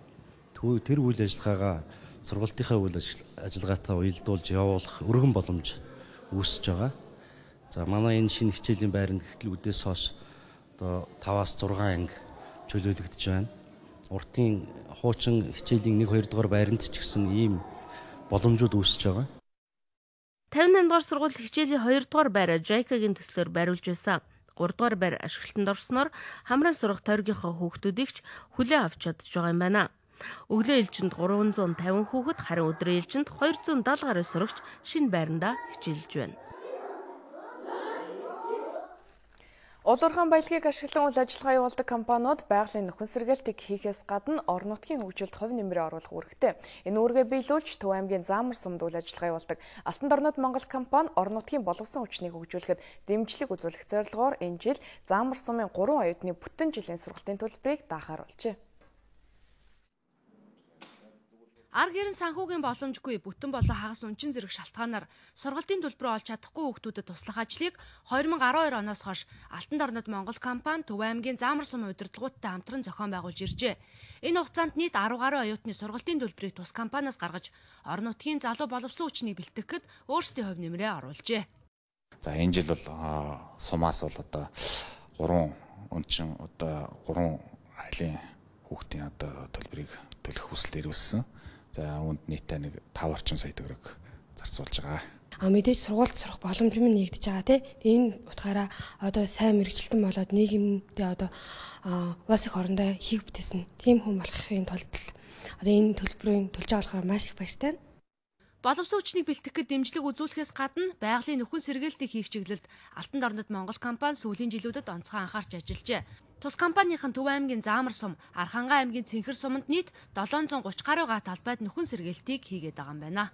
Тэр үйл ажиллагаагаа сургалтынхаа үйл ажиллагаатай уялдуулж явуулах өргөн боломж үүсэж байгаа. За манай энэ шинэ хичээлийн байранд гэтэл үдээс хойш одоо 5-аас 6 анги чөлөөлөгдөж байна. Уртын хуучин хичээлийн 1 2 дугаар байранд ч гэсэн ийм боломжууд үүсэж байгаа. 58 дугаар сургууль хичээлийн 2 дугаар байраа JICA-гийн төслөөр бариулж байсан. 3 дугаар байр ашиглалтанд орсноор хамран сурах тойргийнхоо хүүхдүүдийг ч хүлээн авч чадж байгаа юм байна. Өглөө ээлжинд 350 хүүхэд, харин өдрийн ээлжинд 270 гаруй сурагч шинэ байрандаа хичээлж байна. Улуурхан баялагийг ашиглан үйл ажиллагаа явуулдаг компаниуд байгалийн нөхөн сэргээлтийг хийхээс гадна орон нутгийн хөгжилд хувь нэмрээ оруулах үүрэгтэй. Энэ үүргээ биелүүлж Төв аймгийн Заамар сумд үйл ажиллагаа явуулдаг Алтан дорнод Монгол компани орон нутгийн боловсон хүчнийг хөгжүүлэхэд дэмжлэг үзүүлэх зорилгоор энэ жил Заамар сумын 3 оюутны бүтэн жилийн сургалтын төлбөрийг даахаар болжээ. Ар гэрэн санхүүгийн боломжгүй бүтэн болон хагас өнчин зэрэг шалтгаанаар сургалтын төлбөрөө олж чадахгүй хүүхдүүдэд туслах ажлыг 2012 оноос хойш Алтан дорнод Монгол компани Төв аймгийн Заамар сумын удирдлагуудтай хамтран зохион байгуулж иржээ. Энэ хугацаанд нийт 10 гаруй оюутны сургалтын төлбөрийг тус компаниас гаргаж орон нутгийн залуу боловсон хүчнийг бэлтгэхэд өөрсдийн хувь нэмрээ оруулжээ. За энэ жил бол сумаас бол одоо 3 өнчин одоо 3 айлын хүүхдийн одоо төлбөрийг төлөх хүсэлт ирүүлсэн. За үүнд нийтээ нэг 5 орчим сая төгрөг зарцуулж байгаа. Мэдээж сургуульд сурах боломж минь нэгдэж байгаа тий. Энэ утгаараа одоо сайн мэргэжилтэн болоод нийгэмдээ одоо улс их орондоо хийх бүтээсэн тийм хүн болохын тулд одоо энэ төлбөрийг төлж байгаа болохоор маш их баяртай. Боловсон хүчнийг бэлтгэхэд дэмжлэг үзүүлэхээс гадна байгалийн нөхөн сэргээлтийг хийх чиглэлд Алтан дорнод Монгол компани сүүлийн жилүүдэд онцгой анхаарч ажиллажээ. Тус компанийн Төв аймгийн Заамар сум, Архангай аймгийн Цэнхэр суманд нийт 730 гаруй га талбайд нөхөн сэргээлтийг хийгээд байгаа юм байна.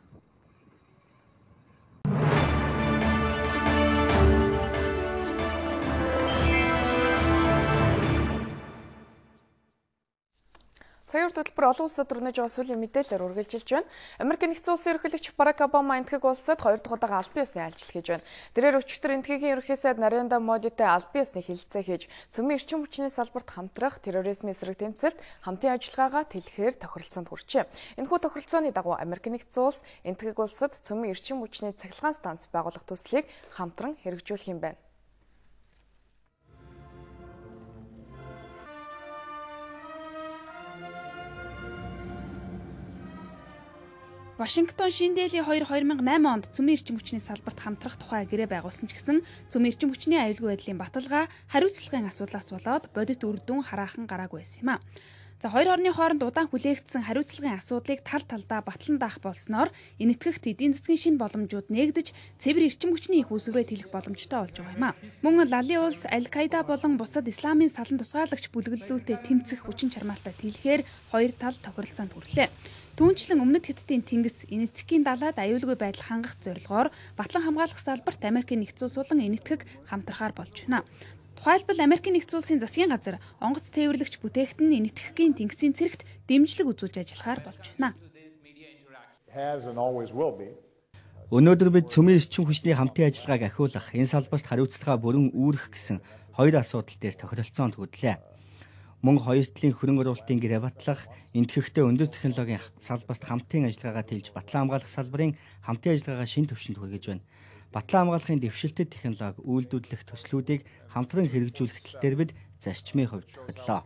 Цагийн урт хөтөлбөр олон улсад өрнөж байгаа сүүлийн мэдээлэлээр үргэлжилж байна. Америк нэгдсэн улсын ерөнхийлөгч Барак Обама Энэтхэг улсад 2 дахь удаага албан ёсны айлчлал хийж байна. Тэрээр өчигдөр Энэтхэгийн ерөнхий сайд Наренда Модитай албан ёсны хэлэлцээ хийж, цөмийн эрчим хүчний салбарт хамтрах, терроризмын эсрэг тэмцэлд хамтын ажиллагаагаа тэлэхээр тохиролцоонд хүрчээ. Энэхүү тохиролцооны дагуу Америк нэгдсэн улс Энэтхэг улсад цөмийн эрчим хүчний цахилгаан станц байгуулах төслийг хамтран хэрэгжүүлэх юм байна. Вашингтон Шинэ Дели 2008 онд цөмийн эрчим хүчний салбарт хамтрах тухай гэрээ байгуулсан ч гэсэн цөмийн эрчим хүчний аюулгүй байдлын баталгаа хариуцлагын асуудлаас болоод бодит үр дүн хараахан гараагүй байсан юм а. За хоёр орны хооронд удаан хүлээгдсэн хариуцлагын асуудлыг тал талдаа батлан даах болсноор Энэтхэгт эдийн засгийн шинэ боломжууд нээгдэж цэвэр эрчим хүчний их үүсвэрээ тэлэх боломжтой болж байгаа юм а. Мөн Лалын улс, Аль-Каида болон бусад исламын салан тусгаалагч бүлэглэлүүтэй тэмцэх хүчин чармаалтаа тэлэхээр хоёр тал тохиролцоонд хүрлээ. Түүнчлэн өмнөд Хятадын тэнгис Энэтхэгийн далайд аюулгүй байдал хангах зорилгоор батлан хамгаалах салбарт Америкийн нэгдсэн улс болон Энэтхэг хамтрахаар болж байна. Тухайлбал Америкийн нэгдсэн улсын засгийн газар онгоц тээвэрлэгч бүтээгт нь Энэтхэгийн тэнгисийн цэрэгт дэмжлэг үзүүлж ажиллахаар болж байна. Өнөөдөр бид цөмийн эрчим хүчний хамтын ажиллагааг ахиулах, энэ салбарт хариуцлагаа бүрэн үүрэх гэсэн хоёр асуудал дээр тохиролцоонд хүрэлээ. Мөн хоёр талын хөрөнгө оруулалтын гэрээ батлах, Энэтхэгтэй өндөр технологийн салбарт хамтын ажиллагаагаа тэлж батлан хамгаалах салбарын хамтын ажиллагаагаа шинэ түвшинд хүргэж байна. Батлан хамгаалахын дэвшилтэт технологи үйлдвэрлэх төслүүдийг хамтран хэрэгжүүлэх тал дээр бид зарчмын хувьд тохирлоо.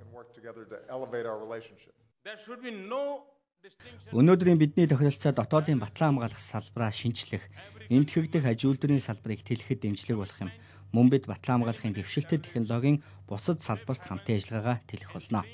Өнөөдрийн бидний тохиролцоо дотоодын батлан хамгаалах салбараа шинчлэх, Энэтхэг дэх аж үйлдвэрийн салбарыг тэлэхэд дэмжлэг болох юм. Мөн бид батлан хамгаалахын дэвшилтэт технологийн бусад салбарт хамтын ажиллагаагаа тэлэх болно.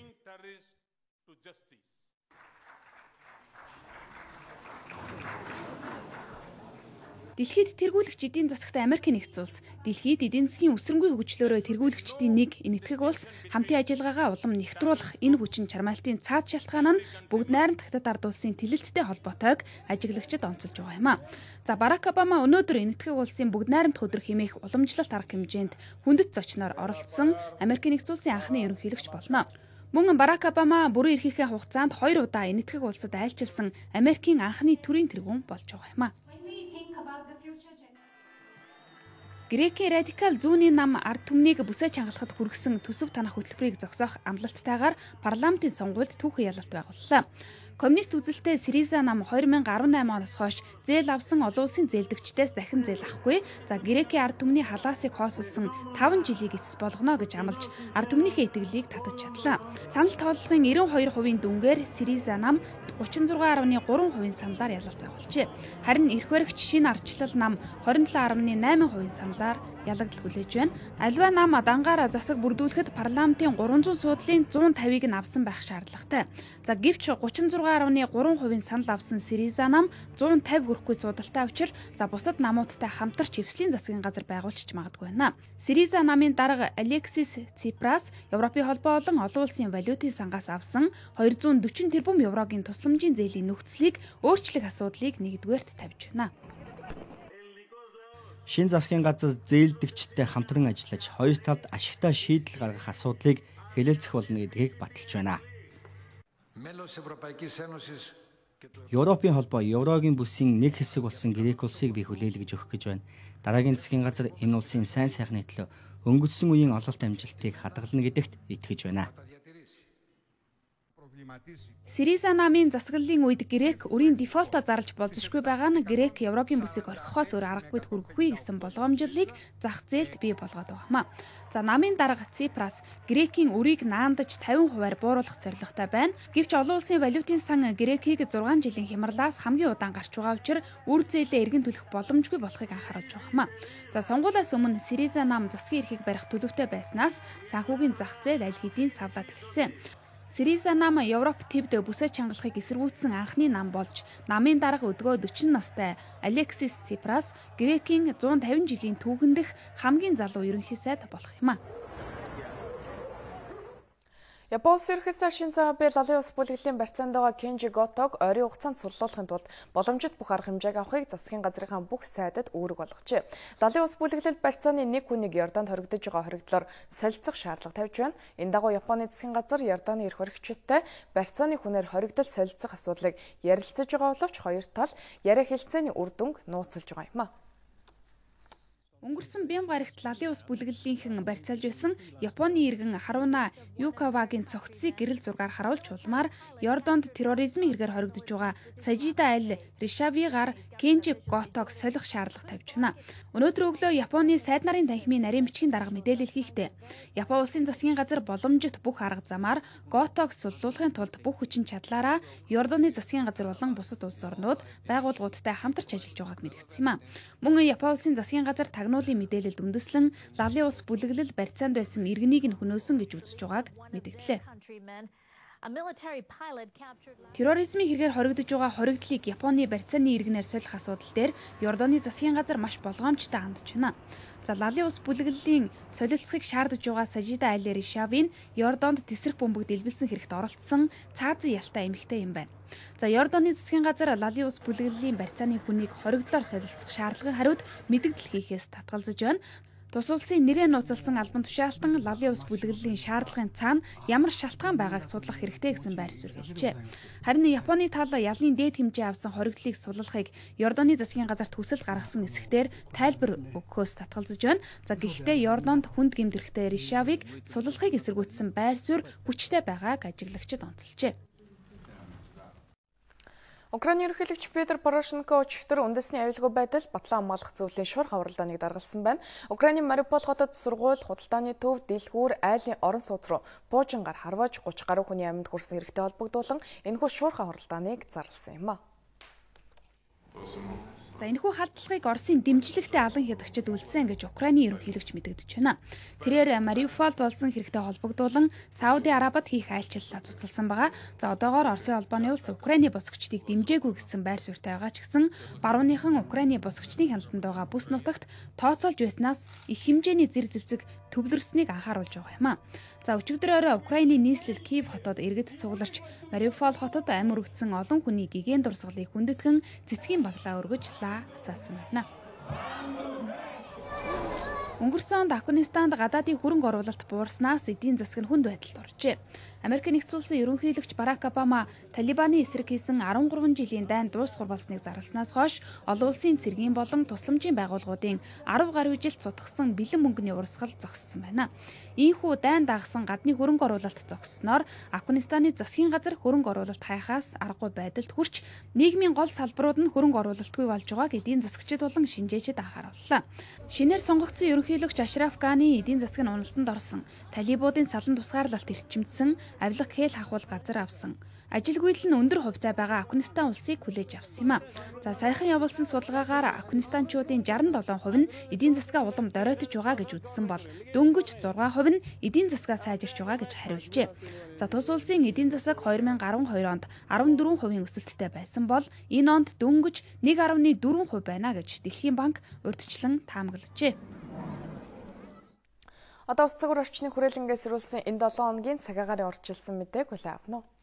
Дэлхийд тэргүүлэгч эдийн засагт Америкийн нэгдсэн улс, дэлхийд эдийн засгийн өсрөнгүй хөгжлөөрөө тэргүүлэгчдийн нэг Энэтхэг улс хамтын ажиллагаагаа улам нэгтрүүлэх энэ хүчин чармайлтын цаад шалтгаан нь бүгд найрамдах Хятад ард улсын тэлэлттэй холбоотойг ажиглагчид онцолж байгаа юм а. За Барак Обама өнөөдөр Энэтхэг улсын бүгд найрамдах өдөр хэмээх уламжлалт арга хэмжээнд хүндэт зочноор оролцсон Америкийн нэгдсэн улсын анхны ерөнхийлөгч болно. Мөн Барак Обама бүрэн эрхийнхээ хугацаанд 2 удаа Энэтхэг улсад айлчилсан Америкийн анхны төрийн тэргүүн болж байгаа юм а. Грекийн радикал зүүнний нам ард түмнийг бүсээ чангалахад хүргэсэн төсөв танах хөтөлбөрийг зогсоох амлалттайгаар парламентын сонгуульд түүхэн ялалт байгууллаа. Коммунист үзэлтэй Сириза нам 2018 оноос хойш зээл авсан олон улсын зээлдэгчдээс дахин зээл авахгүй. За Грекийн ард түмний халаасыг хоосолсон 5 жилийг эцэс болгоно гэж амлаж ард түмнийхээ итгэлийг татаж чадлаа. Санал тооллогын 92% дүнгээр Сириза нам 36.3% саналаар ялалт байгуулжээ. Харин эрх баригч шинэ ардчлал нам 27.8% саналаар ялагдал хүлээж байна. Аливаа нам дангаараа засаг бүрдүүлэхэд парламентын 300 суудлын 150-ыг нь авсан байх шаардлагатай. За гэвч 36.3% санал авсан Сириза нам 150 хүрэхгүй суудалтай учир за бусад намуудтай хамтарч эвслийн засгийн газар байгуулчих магадгүй байна. Сириза намын дарга Алексис Ципрас Европын холбоо болон олон улсын валютын сангаас авсан 240 тэрбум еврогийн тусламжийн зээлийн нөхцөлийг өөрчлөх асуудлыг нэгдүгээрт тавьж байна. Шинэ засгийн газар зээлдэгчтэй хамтран ажиллаж хоёр талд ашигтай шийдэл гаргах асуудлыг хэлэлцэх болно гэдгийг баталж байна. Европын холбоо Еврогийн бүсийн нэг хэсэг болсон Грек улсыг би хүлээлгэж өгөх гэж байна. Дараагийн засгийн газар энэ улсын сайн сайхны төлөө өнгөрсөн үеийн ололт амжилтыг хадгална гэдэгт итгэж байна. Сириза намын засаглалын үед Грек өрийн дефолтоо зарлж болзошгүй байгаа нь Грек Еврогийн бүсийг орхихоос өөр аргагүйд хүргэхгүй гэсэн болгоомжлолыг зах зээлд бий болгоод байгаа юм. За намын дарга Ципрас Грекийн өрийг наандаж 50%-аар бууруулах зорилготой байна. Гэвч олон улсын валютын сан Грекийг 6 жилийн хямралаас хамгийн удаан гарч байгаа учир үр зээлээ эргэн төлөх боломжгүй болохыг анхааруулж байгаа юм. За сонгуулиас өмнө Сириза нам засгийн эрхийг барих төлөвтэй байснаас санхүүгийн зах зээл аль хэдийн савлаад эхэлсэн. Сириза нам Европ твд бүсээ чангалахыг эсэргүүцсэн анхны нам болж намын дарга өдгөө 40 настай Алексис Ципрас Грекийн 150 жилийн түүхэн дэх хамгийн залуу ерөнхий сайд болох юм а. Япон улсын ерөнхий сайд Шинзо Абе лалын улс бүлэглэлийн барьцаанд байгаа Кенжи Готог ойрын хугацаанд суллуулахын тулд боломжит бүх арга хэмжээг авахыг засгийн газрынхаа бүх сайдад үүрэг болгожээ. Лалын улс бүлэглэл барьцааны нэг хүнийг Иорданд хоригдож байгаа хоригдлоор солилцох шаардлага тавьж байна. Энэ дагуу Японы засгийн газар Иорданы эрх баригчидтай барьцааны хүнээр хоригдол солилцох асуудлыг ярилцаж байгаа боловч хоёр тал яриа хэлцээний үр дүнг нууцлж байгаа юм а. Өнгөрсөн бям гарагт лалын ус бүлэглэлийнхэн барьцаалж байсан Японы иргэн Харуна Юкавагийн цогцсыг гэрэл зургаар харуулж улмаар Йордонд терроризмын хэрэгээр хоригдож байгаа Сажида аль Ришавигаар Кенжи Готог солих шаардлага тавьж байна. Өнөөдөр өглөө Японы сайд нарын танхимын нарийн бичгийн дарга мэдээлэл хийхдээ Япон улсын засгийн газар боломжит бүх арга замаар Готог суллуулахын тулд бүх хүчин чадлаараа Йордоны засгийн газар болон бусад улс орнууд байгууллагуудтай хамтарч ажиллаж байгааг мэдгдсэн юм а. Мөн Япон улсын засгийн газар тагнуулын мэдээлэлд үндэслэн лалын улс бүлэглэл барьцаанд байсан иргэнийг нь хөнөөсөн гэж үзэж байгааг мэдгдлээ. Терроризмын хэрэгээр хоригдож байгаа хоригдлыг Японы барьцааны иргэнээр солих асуудал дээр Йорданы засгийн газар маш болгоомжтой хандж байна. За лалын улс бүлэглэлийн солилцохыг шаардаж байгаа Сажида Али Ришавийн Йордонд тесрэх бөмбөг дэлбэлсэн хэрэгт оролцсон цаазан ялтай эмэгтэй юм байна. За Йорданы засгийн газар лалын улс бүлэглэлийн барьцааны хүнийг хоригдлоор солилцох шаардлагын хариуд мэдэгдэл хийхээс татгалзаж байна. Тус улсын нэрээ нууцлсан албан тушаалтан лалын ус бүлэглэлийн шаардлагын цаана ямар шалтгаан байгааг судлах хэрэгтэй гэсэн байр суурь хэлжээ. Харин Японы тал ялын дээд хэмжээ авсан хоригдлыг суллахыг Йорданы засгийн газарт хүсэл гаргасан эсэхтэр тайлбар өгөхөөс татгалзаж байна. За гэхдээ Йордонд хүнд гэмт хэрэгтэй Ришавыг суллахыг эсэргүүцсэн байр суурь хүчтэй байгааг ажиглагчид онцолжээ. Украины ерөнхийлөгч Петр Порошенко өчигдөр үндэсний аюулгүй байдал батлан хамгаалах зөвлөлийн шуурга хуралдааныг даргалсан байна. Украины Мариуполь хотод сургууль, худалдааны төв, дэлгүүр, айлын орон сууц руу буужингаар харваж 30 гаруй хүний амьд хүрсэн хэрэгтэй холбогдуулан энэхүү шуурга хуралдааныг зарласан юм а. За энэхүү халдлагыг Оросын дэмжлэгтэй алан хядагчид үлдсэн гэж Украины ерөнхийлөгч мэдэгдэж байна. Тэрээр Мариуполд болсон хэрэгтэй холбогдуулан Сауди Арабид хийх айлчлалаа цуцалсан байгаа. За одоогоор Оросын холбооны улс Украины босгочдыг дэмжээгүй гэсэн байр суурьтай байгаа ч гэсэн барууныхан Украины босгочдын хяналтанд байгаа бүс нутагт тооцоолж байснаас их хэмжээний зэр зэвсэг төвлөрснийг анхааруулж байгаа юм а. За өчигдөр орой Украины нийслэл Киев хотод иргэд цугларч Мариуполь хотод амь өргөдсөн олон хүний гэгээн дурсгалыг хүндэтгэн цэцгийн баглаа өргөж лаа асаасан байна. Өнгөрсөн онд Афганистанд гадаадын хөрөнгө оруулалт буурснаас эдийн засаг нь хүнд байдалд оржээ. Америк нэгдсэн улсын ерөнхийлөгч Барак Обама Талибаны эсрэг хийсэн 13 жилийн дайн дуусгар болсныг зарласнаас хойш олон улсын цэргийн болон тусламжийн байгууллагуудын 10 гаруй жил цутгсан бэлэн мөнгөний урсгал зогссон байна. Ийхүү дайн дагсан гадны хөрөнгө оруулалт зогссноор Афганистаны засгийн газар хөрөнгө оруулалт хайхаас аргагүй байдалд хүрч нийгмийн гол салбарууд нь хөрөнгө оруулалтгүй болж байгааг эдийн засагчид болон шинжээчид анхаарууллаа. Шинээр сонгогдсон ерөнхийлөгч Ашраф Гани эдийн засаг нь уналтанд орсон. Талибуудын салан тусгаарлалт эрчимдсэн, авилга хэл хахуул газар авсан. Ажилгүйдэл нь өндөр хувьцаа байгаа Афганистан улсыг хүлээж авсан юм а. За саяхан явуулсан судалгаагаар Афганистанчуудын 67% нь эдийн засгаа улам доройтож байгаа гэж үзсэн бол дөнгөж 6% нь эдийн засгаа сайжирч байгаа гэж хариулжээ. За тус улсын эдийн засаг 2012 онд 14% өсөлттэй байсан бол энэ онд дөнгөж 1.4% байна гэж Дэлхийн банк урьдчилан таамаглажээ. Одоо ус цагаар орчны хүрээлэнгээс сэрүүлсэн энэ 7 хоногийн цаг агаарын орчилсан мэдээг хүлээн авна уу?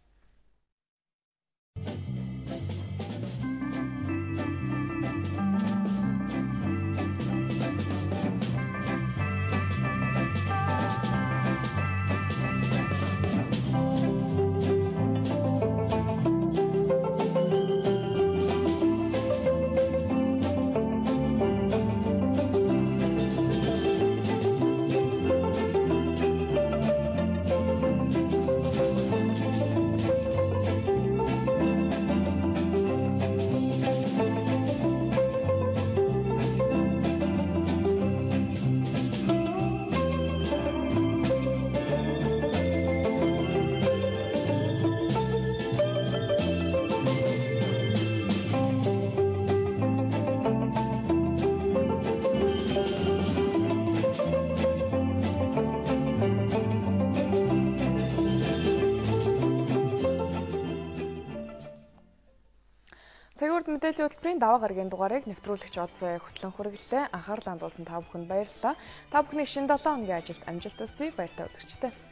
Цагийн мэдээллийн хөтөлбөрийн даваа гарагийн дугаарыг нэвтрүүлэгч Одзай хөтлөн хүргэлээ. Анхаарлаа хандуулсан та бүхэнд баярлалаа. Та бүхний шинэ 7 хоногийн ажилд амжилт хүсье. Баяртай үзэгчдээ.